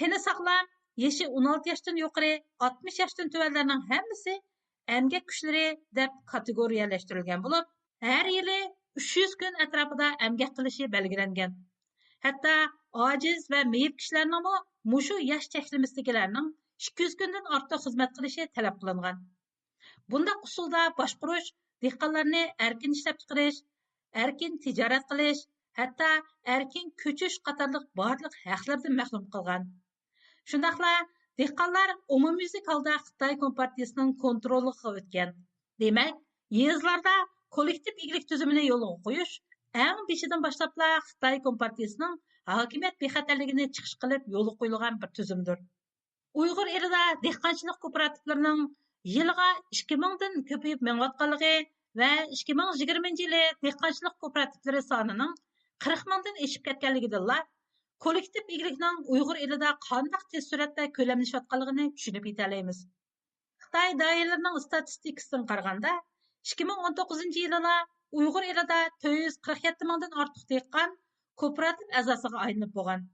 تېنى ساغلام، يېشى ئون ئالتە ياشتىن يۇقىرى، ئاتمىش ياشتىن تۆۋەنلەرنىڭ ھەممىسى ئەمگەك كۈچلىرى دەپ كاتېگورىيەلەشتۈرۈلگەن بولۇپ، ھەر يىلى ئۈچ يۈز كۈن ئەتراپىدا ئەمگەك قىلىشى بەلگىلەنگەن. ھەتتا ئاجىز ۋە مېيىپ كىشىلەرنىڭمۇ مۇشۇ ياش چەكلىمىسىدىكىلەرنىڭ ئىككى يۈز كۈندىن ئارتۇق خىزمەت قىلىشى تەلەپ قىلىنغان. بۇنداق ئۇسۇلدا باشقۇرۇش دېھقانلارنى ئەركىن ئىشلەپچىقىرىش، ئەركىن تىجارەت قىلىش، ھەتتا ئەركىن كۆچۈش قاتارلىق بارلىق ھەقلىرىدىن مەھرۇم قىلغان. شۇنداقلا دېھقانلار ئومۇميۈزلۈك ھالدا خىتاي كومپارتىيىسىنىڭ كونتروللۇقىغا ئۆتكەن. دېمەك، يېزىلاردا كوللېكتىپ ئىگىلىك تۈزۈمىنى يولغا قويۇش ئەڭ بېشىدىن باشلاپلا خىتاي كومپارتىيىسىنىڭ ھاكىمىيەت بىخەتەرلىكىنى چىقىش قىلىپ يولغا قويۇلغان بىر تۈزۈمدۇر. ئۇيغۇر ئېلىدا دېھقانچىلىق كوپىراتىپلىرىنىڭ يىلىغا ئىككى مىڭدىن كۆپىيىپ مېڭىۋاتقانلىقى ۋە ئىككى مىڭ يىگىرمىنچى يىلى دېھقانچىلىق كوپىراتىپلىرى سانىنىڭ قىرىق مىڭدىن ئېشىپ كەتكەنلىكىدىنلا، كوللېكتىپ ئىگىلىكنىڭ ئۇيغۇر ئېلىدا قانداق تېز سۈرئەتتە كۆلەملىشىۋاتقانلىقىنى چۈشىنىپ يېتەلەيمىز. خىتاي دائىرىلىرىنىڭ ئىستاتىستىكىسىدىن قارىغاندا، ئىككى مىڭ ئون توققۇزىنچى يىلىلا ئۇيغۇر ئېلىدا تۆت يۈز قىرىق يەتتە مىڭدىن ئارتۇق دېھقان كوپىراتىپ ئەزاسىغا ئايلىنىپ بولغان.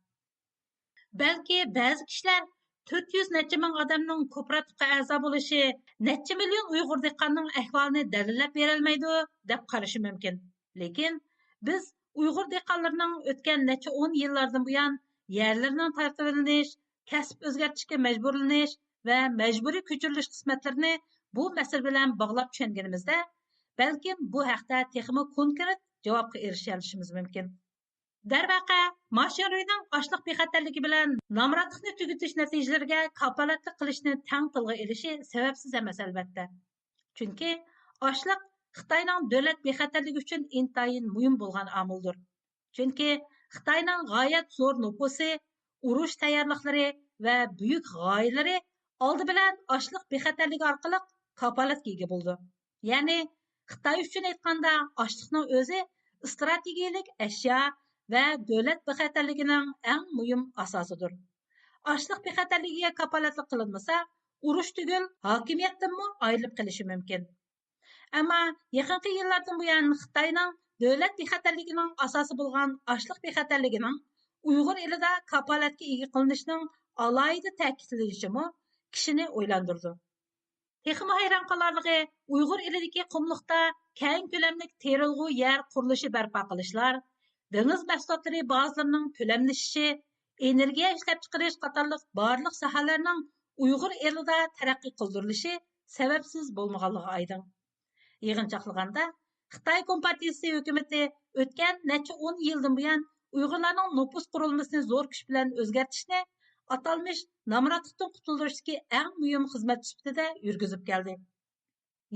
بەلكى بەزى كىشىلەر تۆت يۈز نەچچە مىڭ ئادەمنىڭ كوپىراتىپقا ئەزا بولۇشى نەچچە مىليون ئۇيغۇر دېھقاننىڭ ئەھۋالىنى دەلىللەپ بېرەلمەيدۇ، دەپ قارىشى مۇمكىن. لېكىن بىز ئۇيغۇر دېھقانلىرىنىڭ ئۆتكەن نەچچە ئون يىللاردىن بۇيان يەرلىرىنىڭ تارتىۋېلىنىش، كەسىپ ئۆزگەرتىشكە مەجبۇرلىنىش ۋە مەجبۇرىي كۆچۈرۈلۈش قىسمەتلىرىنى بۇ مەسىلە بىلەن باغلاپ چۈشەنگىنىمىزدە، بەلكىم بۇ ھەقتە تېخىمۇ كونكرېت جاۋابقا ئېرىشەلىشىمىز مۇمكىن. دەرۋەقە، ما شىڭرۇينىڭ ئاشلىق بىخەتەرلىكى بىلەن نامراتلىقنى تۈگىتىش نەتىجىلىرىگە كاپالەتلىك قىلىشنى تەڭ تىلغا ئېلىشى سەۋەبسىز ئەمەس، ئەلۋەتتە. چۈنكى ئاشلىق خىتاينىڭ دۆلەت بىخەتەرلىكى ئۈچۈن ئىنتايىن مۇھىم بولغان ئامىلدۇر. چۈنكى خىتاينىڭ غايەت زور نوپۇسى، ئۇرۇش تەييارلىقلىرى ۋە بۈيۈك غايىلىرى ئالدى بىلەن ئاشلىق بىخەتەرلىكى ئارقىلىق كاپالەتكە ئىگە بولىدۇ. يەنى، خىتاي ئۈچۈن ئېيتقاندا، ئاشلىقنىڭ ئۆزى ئىستراتېگىيەلىك ئەشيا ۋە دۆلەت بىخەتەرلىكىنىڭ ئەڭ مۇھىم ئاساسىدۇر. ئاشلىق بىخەتەرلىكىگە كاپالەتلىك قىلىنمىسا، ئۇرۇش تۈگۈل، ھاكىمىيەتتىنمۇ ئايرىلىپ قېلىشى مۇمكىن. ئەمما يېقىنقى يىللاردىن بۇيان خىتاينىڭ دۆلەت بىخەتەرلىكىنىڭ ئاساسى بولغان ئاشلىق بىخەتەرلىكىنىڭ ئۇيغۇر ئېلىدا كاپالەتكە ئىگە قىلىنىشىنىڭ ئالاھىدە تەكىتلىنىشىمۇ كىشىنى ئويلاندۇرىدۇ. تېخىمۇ ھەيران قالارلىقى، ئۇيغۇر ئېلىدىكى قۇملۇقتا كەڭ كۆلەملىك تېرىلغۇ يەر قۇرۇلۇشى بەرپا قىلىشلار، دېڭىز مەھسۇلاتلىرى بازىرىنىڭ كۆلەملىشىشى، ئېنېرگىيە ئىشلەپچىقىرىش قاتارلىق بارلىق ساھەلەرنىڭ ئۇيغۇر ئېلىدا تەرەققىي قىلدۇرۇلۇشى سەۋەبسىز بولمىغانلىقى ئايدىڭ. يىغىنچاقلىغاندا، خىتاي كومپارتىيىسى ھۆكۈمىتى ئۆتكەن نەچچە ئون يىلدىن بۇيان ئۇيغۇرلارنىڭ نوپۇس قۇرۇلمىسىنى زور كۈچ بىلەن ئۆزگەرتىشنى ئاتالمىش نامراتلىقتىن قۇتۇلدۇرۇشتىكى ئەڭ مۇھىم خىزمەت سۈپىتىدە يۈرگۈزۈپ كەلدى.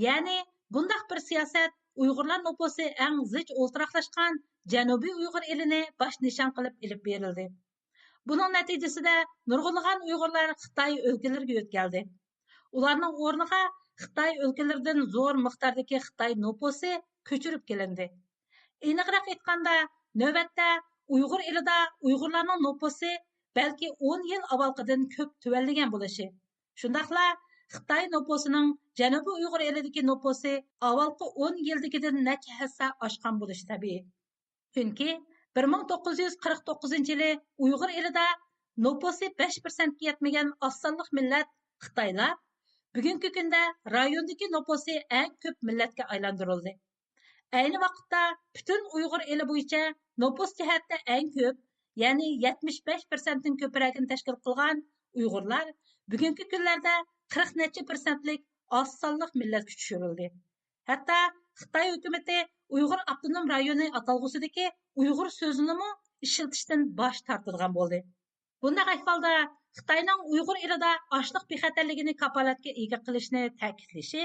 يەنى، بۇنداق بىر سىياسەت ئۇيغۇرلار نوپۇسى ئەڭ زىچ ئولتۇراقلاشقان جەنۇبىي ئۇيغۇر ئېلىنى باش نىشان قىلىپ ئېلىپ بېرىلدى. بۇنىڭ نەتىجىسىدە نۇرغۇنلىغان ئۇيغۇرلار خىتاي ئۆلكىلىرىگە يۆتكەلدى. ئۇلارنىڭ ئورنىغا خىتاي ئۆلكىلىرىدىن زور مىقداردىكى خىتاي نوپۇسى كۆچۈرۈپ كېلىندى. ئېنىقراق ئېيتقاندا، نۆۋەتتە ئۇيغۇر ئېلىدا ئۇيغۇرلارنىڭ نوپۇسى بەلكى ئون يىل ئاۋۋالقىدىن كۆپ تۆۋەنلىگەن بولۇشى، شۇنداقلا خىتاي نوپۇسىنىڭ جەنۇبىي ئۇيغۇر ئېلىدىكى نوپۇسى ئاۋۋالقى ئون يىلدىكىدىن نەچچە ھەسسە ئاشقان بولۇشى تەبىئىي. چۈنكى بىر مىڭ توققۇز يۈز قىرىق توققۇزىنچى يىلى ئۇيغۇر ئېلىدا نوپۇسى بەش پىرسەنتكە يەتمىگەن ئاز سانلىق مىللەت خىتايلار بۈگۈنكى كۈندە رايوندىكى نوپۇسى ئەڭ كۆپ مىللەتكە ئايلاندۇرۇلدى. ئەينى ۋاقىتتا پۈتۈن ئۇيغۇر ئېلى بويىچە نوپۇس جەھەتتە ئەڭ كۆپ، يەنى يەتمىش بەش پىرسەنتتىن كۆپرەكنى تەشكىل قىلغان ئۇيغۇرلار بۈگۈنكى كۈنلەردە قىرىق نەچچە پىرسەنتلىك ئاز سانلىق مىللەتكە چۈشۈرۈلدى. ھەتتا خىتاي ھۆكۈمىتى ئۇيغۇر ئاپتونوم رايونى ئاتالغۇسىدىكى ئۇيغۇر سۆزىنىمۇ ئىشلىتىشتىن باش تارتىدىغان بولدى. بۇنداق ئەھۋالدا خىتاينىڭ ئۇيغۇر ئېلىدا ئاشلىق بىخەتەرلىكىنى كاپالەتكە ئىگە قىلىشنى تەكىتلىشى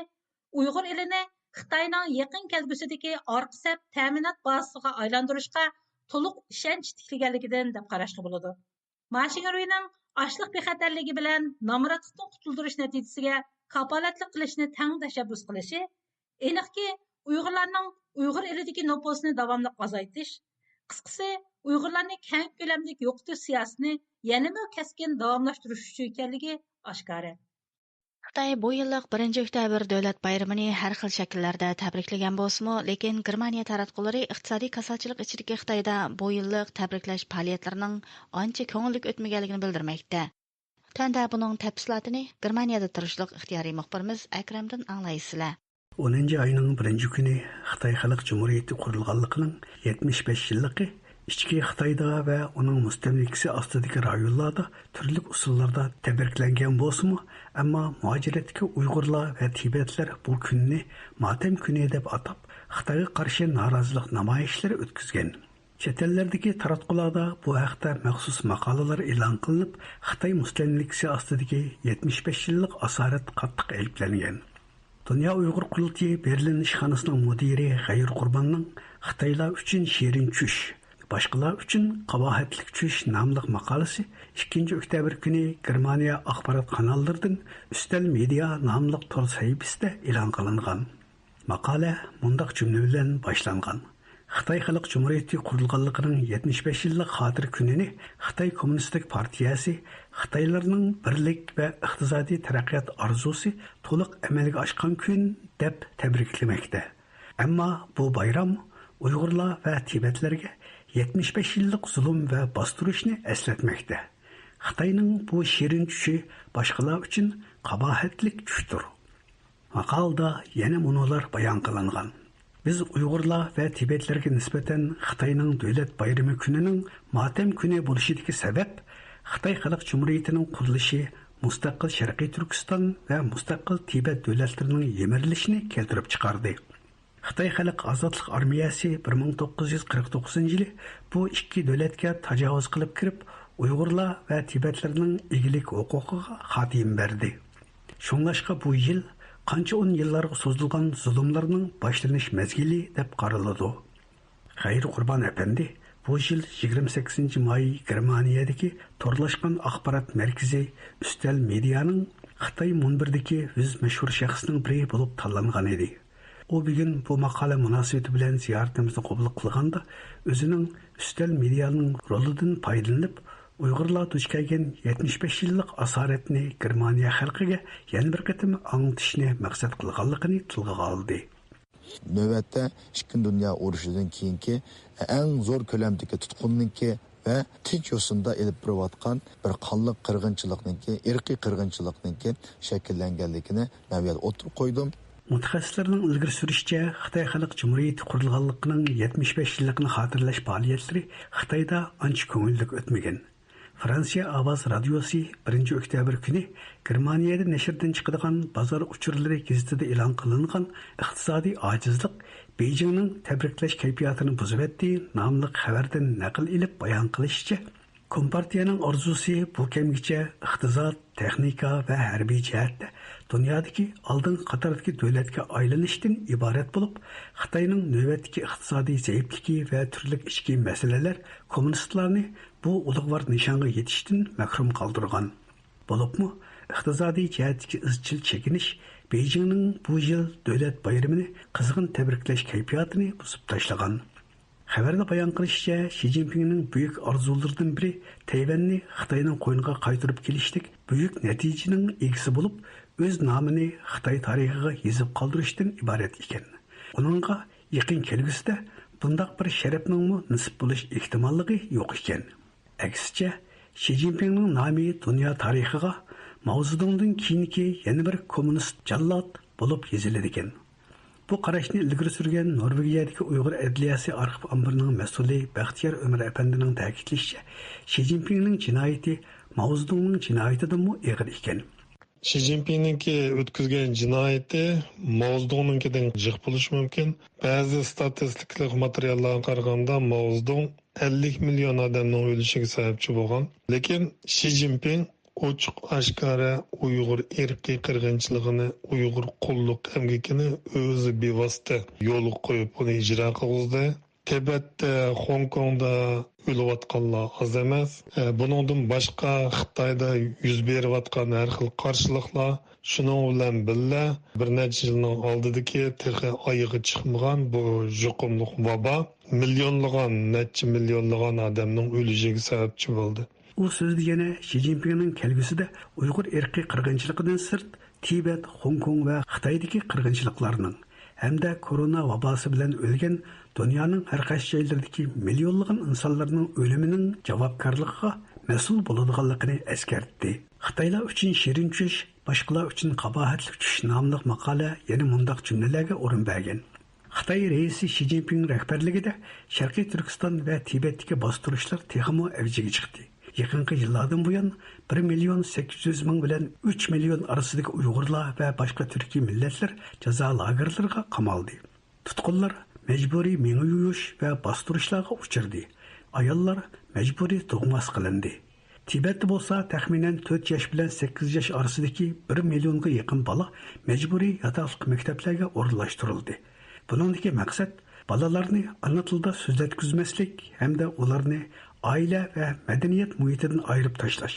ئۇيغۇر ئېلىنى خىتاينىڭ يېقىن كەلگۈسىدىكى ئارقا سەپ تەمىنات بازىسىغا ئايلاندۇرۇشقا تولۇق ئىشەنچ تىكلىگەنلىكىدىن دەپ قاراشقا بولىدۇ. ما شىڭرۇينىڭ ئاشلىق بىخەتەرلىكى بىلەن نامراتلىقتىن قۇتۇلدۇرۇش نەتىجىسىگە كاپالەتلىك قىلىشنى تەڭ تەشەببۇس قىلىشى، ئېنىقكى، ئۇيغۇرلارنىڭ ئۇيغۇر ئېلىدىكى نوپۇسىنى داۋاملىق ئازايتىش، قىسقىسى، ئۇيغۇرلارنى كەڭ كۆلەملىك يوقىتىش سىياسىتىنى يەنىمۇ كەسكىن داۋاملاشتۇرۇش ئۈچۈن ئىكەنلىكى ئاشكارا. خىتاي بۇ يىللىق بىرىنچى ئۆكتەبىر دۆلەت بايرىمىنى ھەر خىل شەكىللەردە تەبرىكلىگەن بولسىمۇ، لېكىن گېرمانىيە تاراتقۇلىرى ئىقتىسادىي كاسالچىلىق ئىچىدىكى خىتايدا بۇ يىللىق تەبرىكلەش پائالىيەتلىرىنىڭ ئانچە كۆڭۈللۈك ئۆتمىگەنلىكىنى بىلدۈرمەكتە. تۆۋەندە بۇنىڭ تەپسىلاتىنى گېرمانىيەدە تۇرۇشلۇق ئىختىيارىي مۇخبىرىمىز ئەكرەمدىن ئاڭلايسىلەر. ئونىنچى ئاينىڭ بىرىنچى كۈنى خىتاي خەلق جۇمھۇرىيىتى قۇرۇلغانلىقىنىڭ يەتمىش بەش يىللىقى ئىچكى خىتايدا ۋە ئۇنىڭ مۇستەملىكىسى ئاستىدىكى رايونلاردا تۈرلۈك ئۇسۇللاردا تەبرىكلەنگەن بولسىمۇ، ئەمما مۇھاجىرەتتىكى ئۇيغۇرلار ۋە تىبەتلەر بۇ كۈننى ماتەم كۈنى دەپ ئاتاپ، خىتايغا قارشى نارازىلىق نامايىشلىرى ئۆتكۈزگەن. چەت ئەللەردىكى تاراتقۇلاردا بۇ ھەقتە مەخسۇس ماقالىلەر ئېلان قىلىنىپ، خىتاي مۇستەملىكىسى ئاستىدىكى يەتمىش بەش يىللىق ئاسارەت قاتتىق ئەيىبلەنگەن. دۇنيا ئۇيغۇر قۇرۇلتىيى بېرلىن ئىشخانىسىنىڭ مۇدىرى غەيۇر قۇرباننىڭ خىتايلار ئۈچۈن شېرىن چۈش، باشقىلار ئۈچۈن قاباھەتلىك چۈش ناملىق ماقالىسى ئىككىنچى ئۆكتەبىر كۈنى گېرمانىيە ئاخبارات قاناللىرىدىن ئۈستەل مېدىيا ناملىق تور سەھىپىسىدە ئېلان قىلىنغان. ماقالە مۇنداق جۈملە بىلەن باشلانغان: خىتاي خەلق جۇمھۇرىيىتى قۇرۇلغانلىقىنىڭ يەتمىش بەش يىللىق خاتىرە كۈنىنى خىتاي كوممۇنىستىك پارتىيەسى خىتايلارنىڭ بىرلىك ۋە ئىقتىسادىي تەرەققىيات ئارزۇسى تولۇق ئەمەلگە ئاشقان كۈن دەپ تەبرىكلىمەكتە. ئەمما بۇ بايرام ئۇيغۇرلار ۋە تىبەتلەرگە يەتمىش بەش يىللىق زۇلۇم ۋە باستۇرۇشنى ئەسلەتمەكتە. خىتاينىڭ بۇ شېرىن چۈشى باشقىلار ئۈچۈن قاباھەتلىك چۈشتۇر. ماقالىدا يەنە مۇنۇلار بايان قىلىنغان: بىز ئۇيغۇرلار ۋە تىبەتلەرگە نىسبەتەن خىتاينىڭ دۆلەت بايرىمى كۈنىنىڭ ماتەم كۈنى بولۇشىدىكى سەۋەب خىتاي خەلق جۇمھۇرىيىتىنىڭ قۇرۇلۇشى، مۇستەقىل شەرقىي تۈركىستان ۋە مۇستەقىل تىبەت دۆلەتلىرىنىڭ يىمىرىلىشىنى كەلتۈرۈپ چىقاردى. خىتاي خەلق ئازادلىق ئارمىيەسى بىر مىڭ توققۇز يۈز قىرىق توققۇزىنچى يىلى بۇ ئىككى دۆلەتكە تاجاۋۇز قىلىپ كىرىپ، ئۇيغۇرلار ۋە تىبەتلەرنىڭ ئىگىلىك ھوقۇقىغا خاتىمە بەردى. شۇڭلاشقا بۇ يىل قانچە ئون يىللارغا سوزۇلغان زۇلۇملارنىڭ باشلىنىش مەزگىلى دەپ قارىلىدۇ. خەيرى قۇربان ئەپەندى بۇ يىل يىگىرمە سەككىزىنچى ماي گېرمانىيەدىكى تورلاشقان ئاخبارات مەركىزى ئۈستەل مېدىيانىڭ خىتاي مۇنبىرىدىكى يۈز مەشھۇر شەخسنىڭ بىرى بولۇپ تاللانغان ئىدى. ئۇ بۈگۈن بۇ ماقالە مۇناسىۋىتى بىلەن زىيارىتىمىزنى قوبۇل قىلغاندا، ئۆزىنىڭ ئۈستەل مېدىيانىڭ رولىدىن پايدىلىنىپ، ئۇيغۇرلار دۇچ كەلگەن يەتمىش بەش يىللىق ئاسارەتنى گېرمانىيە خەلقىگە يەنە بىر قېتىم ئاڭلىتىشنى مەقسەت قىلغانلىقىنى تىلغا ئالدى. نۆۋەتتە، ئىككىنچى دۇنيا ئۇرۇشىدىن كېيىنكى ئەڭ زور كۆلەمدىكى تۇتقۇننىڭكى ۋە تىنچ يوسۇندا ئېلىپ بېرىۋاتقان بىر قانلىق قىرغىنچىلىقنىڭكى، ئىرقىي قىرغىنچىلىقنىڭكى شەكىللەنگەنلىكىنى مەن بۇ يەردە ئوتتۇرىغا قويدۇم. مۇتەخەسسىسلەرنىڭ ئىلگىرى سۈرۈشىچە، خىتاي خەلق جۇمھۇرىيىتى قۇرۇلغانلىقىنىڭ يەتمىش بەش يىللىقىنى خاتىرىلەش پائالىيەتلىرى خىتايدا ئانچە كۆڭۈللۈك ئۆتمىگەن. فرانسىيە ئاۋاز رادىيوسى بىرىنچى ئۆكتەبىر كۈنى گېرمانىيەدە نەشردىن چىقىدىغان بازار ئۇچۇرلىرى گېزىتىدە ئېلان قىلىنغان ئىقتىسادىي ئاجىزلىق بېيجىڭنىڭ تەبرىكلەش كەيپىياتىنى بۇزۇۋەتتى ناملىق خەۋەردىن نەقىل ئېلىپ بايان قىلىشىچە، كومپارتىيەنىڭ ئارزۇسى بۇ كەمگىچە ئىقتىساد، تېخنىكا ۋە ھەربىي جەھەتتە دۇنيادىكى ئالدىنقى قاتاردىكى دۆلەتكە ئايلىنىشتىن ئىبارەت بولۇپ، خىتاينىڭ نۆۋەتتىكى ئىقتىسادىي زەئىپلىكى ۋە تۈرلۈك ئىچكى مەسىلىلەر كوممۇنىستلارنى بۇ ئۇلۇغۋار نىشانغا يېتىشتىن مەھرۇم قالدۇرغان. بولۇپمۇ، ئىقتىسادىي جەھەتتىكى ئىزچىل چېكىنىش بېيجىڭنىڭ بۇ يىل دۆلەت بايرىمىنى قىزغىن تەبرىكلەش كەيپىياتىنى بۇزۇپ تاشلىغان. خەۋەردە بايان قىلىشىچە، شى جىنپىڭنىڭ بۈيۈك ئارزۇلىرىدىن بىرى تەيۋەننى خىتاينىڭ قوينىغا قايتۇرۇپ كېلىشتەك بۈيۈك نەتىجىنىڭ ئىگىسى بولۇپ، ئۆز نامىنى خىتاي تارىخىغا يېزىپ قالدۇرۇشتىن ئىبارەت ئىكەن. ئۇنىڭغا يېقىن كەلگۈسىدە بۇنداق بىر شەرەپنىڭمۇ نېسىپ بولۇش ئېھتىماللىقى يوق ئىكەن. ئەكسىچە، شى جىنپىڭنىڭ نامى دۇنيا تارىخىغا ماۋزېدۇڭدىن كېيىنكى يەنە بىر كوممۇنىست جاللات بولۇپ يېزىلىدىكەن. بۇ قاراشنى ئىلگىرى سۈرگەن نورۋېگىيەدىكى ئۇيغۇر ئەدلىيەسى ئارخىپ ئامبىرىنىڭ مەسئۇلى بەختىيار ئۆمەر ئەپەندىنىڭ تەكىتلىشىچە، شى جىنپىڭنىڭ جىنايىتى ماۋزېدۇڭنىڭ جىنايىتىدىنمۇ ئېغىر ئىكەن. شى جىنپىڭنىڭكى ئۆتكۈزگەن جىنايىتى ماۋزېدۇڭنىڭكىدىن جىق بولۇشى مۇمكىن. بەزى ستاتىستىكىلىق ماتېرىياللارغا قارىغاندا، ماۋزېدۇڭ ئەللىك مىليون ئادەمنىڭ ئۆلۈشىگە سەۋەبچى بولغان. لېكىن شى جىنپىڭ ئوچۇق ئاشكارا ئۇيغۇر ئىرقىي قىرغىنچىلىقىنى، ئۇيغۇر قۇللۇق ئەمگىكىنى ئۆزى بىۋاسىتە يولغا قويۇپ، ئۇنى ئىجرا قىلغۇزدى. تىبەتتە، خوڭكوڭدا ئۆلۈۋاتقانلار ئاز ئەمەس. ئە، بۇنىڭدىن باشقا، خىتايدا يۈز بېرىۋاتقان ھەر خىل قارشىلىقلار، شۇنىڭ بىلەن بىللە، بىر نەچچە يىلنىڭ ئالدىدىكى تېخى ئايىغى چىقمىغان بۇ يۇقۇملۇق ۋابا مىليونلىغان، نەچچە مىليونلىغان ئادەمنىڭ ئۆلۈشىگە سەۋەبچى بولدى. ئۇ سۆزىدە يەنە شى جىنپىڭنىڭ كەلگۈسىدە ئۇيغۇر ئىرقىي قىرغىنچىلىقىدىن سىرت، تىبەت، خوڭكوڭ ۋە خىتايدىكى قىرغىنچىلىقلارنىڭ ھەمدە كورونا ۋاباسى بىلەن ئۆلگەن دۇنيانىڭ ھەر قايسى جايلىرىدىكى مىليونلىغان ئىنسانلارنىڭ ئۆلۈمىنىڭ جاۋابكارلىقىغا مەسئۇل بولىدىغانلىقىنى ئەسكەرتتى. خىتايلار ئۈچۈن شېرىن چۈش، باشقىلار ئۈچۈن قاباھەتلىك چۈش ناملىق ماقالە يەنە مۇنداق جۈملىلەرگە ئورۇن بەرگەن: خىتاي رەئىسى شى جىنپىڭ رەھبەرلىكىدە شەرقىي تۈركىستان ۋە تىبەتتىكى باستۇرۇشلار تېخىمۇ ئەۋجىگە چىقتى. يېقىنقى يىللاردىن بۇيان بىر مىليون سەككىز يۈز مىڭ بىلەن ئۈچ مىليون ئارىسىدىكى ئۇيغۇرلار ۋە باشقا تۈركىي مىللەتلەر جازا لاگېرلىرىغا قامالدى. تۇتقۇنلار مەجبۇرىي مېڭە يۇيۇش ۋە باستۇرۇشلارغا ئۇچرىدى. ئاياللار مەجبۇرىي تۇغماس قىلىندى. تىبەتتە بولسا تەخمىنەن تۆت ياش بىلەن سەككىز ياش ئارىسىدىكى بىر مىليونغا يېقىن بالا مەجبۇرىي ياتاقلىق مەكتەپلەرگە ئورۇنلاشتۇرۇلدى. بۇنىڭدىكى مەقسەت بالىلارنى ئانا تىلدا سۆزلەتكۈزمەسلىك ھەمدە ئۇلارنى ئائىلە ۋە مەدەنىيەت مۇھىتىدىن ئايرىپ تاشلاش،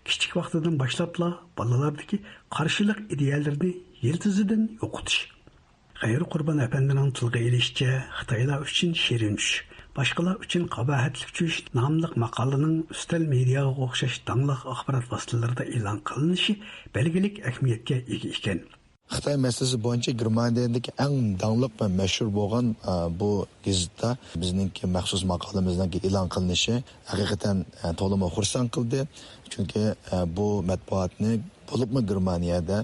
كىچىك ۋاقتىدىن باشلاپلا بالىلاردىكى قارشىلىق ئىدىيەلىرىنى يىلتىزىدىن يوقىتىش. خەيرى قۇربان ئەپەندىنىڭ تىلغا ئېلىشىچە، خىتايلار ئۈچۈن شېرىن چۈش، باشقىلار ئۈچۈن قاباھەتلىك چۈش ناملىق ماقالىنىڭ ئۈستەل مېدىياغا ئوخشاش داڭلىق ئاخبارات ۋاسىتىلىرىدا ئېلان قىلىنىشى بەلگىلىك ئەھمىيەتكە ئىگە ئىكەن. خىتاي مەسىلىسى بويىچە گېرمانىيەدىكى ئەڭ داڭلىق ۋە مەشھۇر بولغان، ئە، بۇ گېزىتتا بىزنىڭكى مەخسۇس ماقالىمىزنىڭكى ئېلان قىلىنىشى ھەقىقەتەن، ئە، تولىمۇ خۇرسەن قىلدى. چۈنكى، ئە، بۇ مەتبۇئاتنى، بولۇپمۇ گېرمانىيەدە،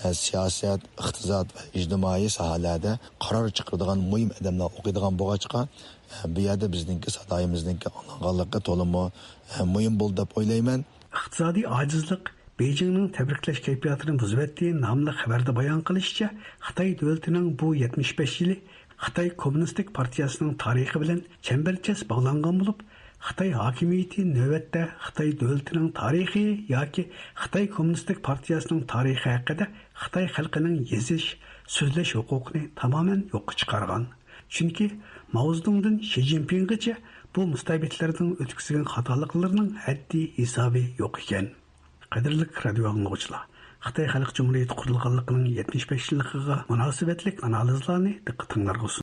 ئە، سىياسەت، ئىقتىساد ۋە ئىجتىمائىي ساھەلەردە قارار چىقىرىدىغان مۇھىم ئادەملەر ئوقۇيدىغان بولغاچقا، ئە، بۇ يەردە بىزنىڭكى سادايىمىزنىڭكى ئاڭلانغانلىقى تولىمۇ، ئە، مۇھىم بولدى دەپ ئويلايمەن. ئىقتىسادىي ئاجىزلىق بېيجىڭنىڭ تەبرىكلەش كەيپىياتىنى بۇزۇۋەتتى ناملىق خەۋەردە بايان قىلىشىچە، خىتاي دۆلىتىنىڭ بۇ يەتمىش بەش يىلى خىتاي كوممۇنىستىك پارتىيەسىنىڭ تارىخى بىلەن چەمبەرچاس باغلانغان بولۇپ، خىتاي ھاكىمىيىتى نۆۋەتتە خىتاي دۆلىتىنىڭ تارىخى ياكى خىتاي كوممۇنىستىك پارتىيەسىنىڭ تارىخى ھەققىدە خىتاي خەلقىنىڭ يېزىش، سۆزلەش ھوقۇقىنى تامامەن يوققا چىقارغان. چۈنكى ماۋزېدۇڭدىن شى جىنپىڭغىچە بۇ مۇستەبىتلەرنىڭ ئۆتكۈزگەن خاتالىقلىرىنىڭ ھەددى ھېسابى يوق ئىكەن. قەدىرلىك رادىيو ئاڭلىغۇچىلار، خىتاي خەلق جۇمھۇرىيىتى قۇرۇلغانلىقىنىڭ يەتمىش بەش يىللىقىغا مۇناسىۋەتلىك ئانالىزلارنى دىققىتىڭلارغا سۇندۇق.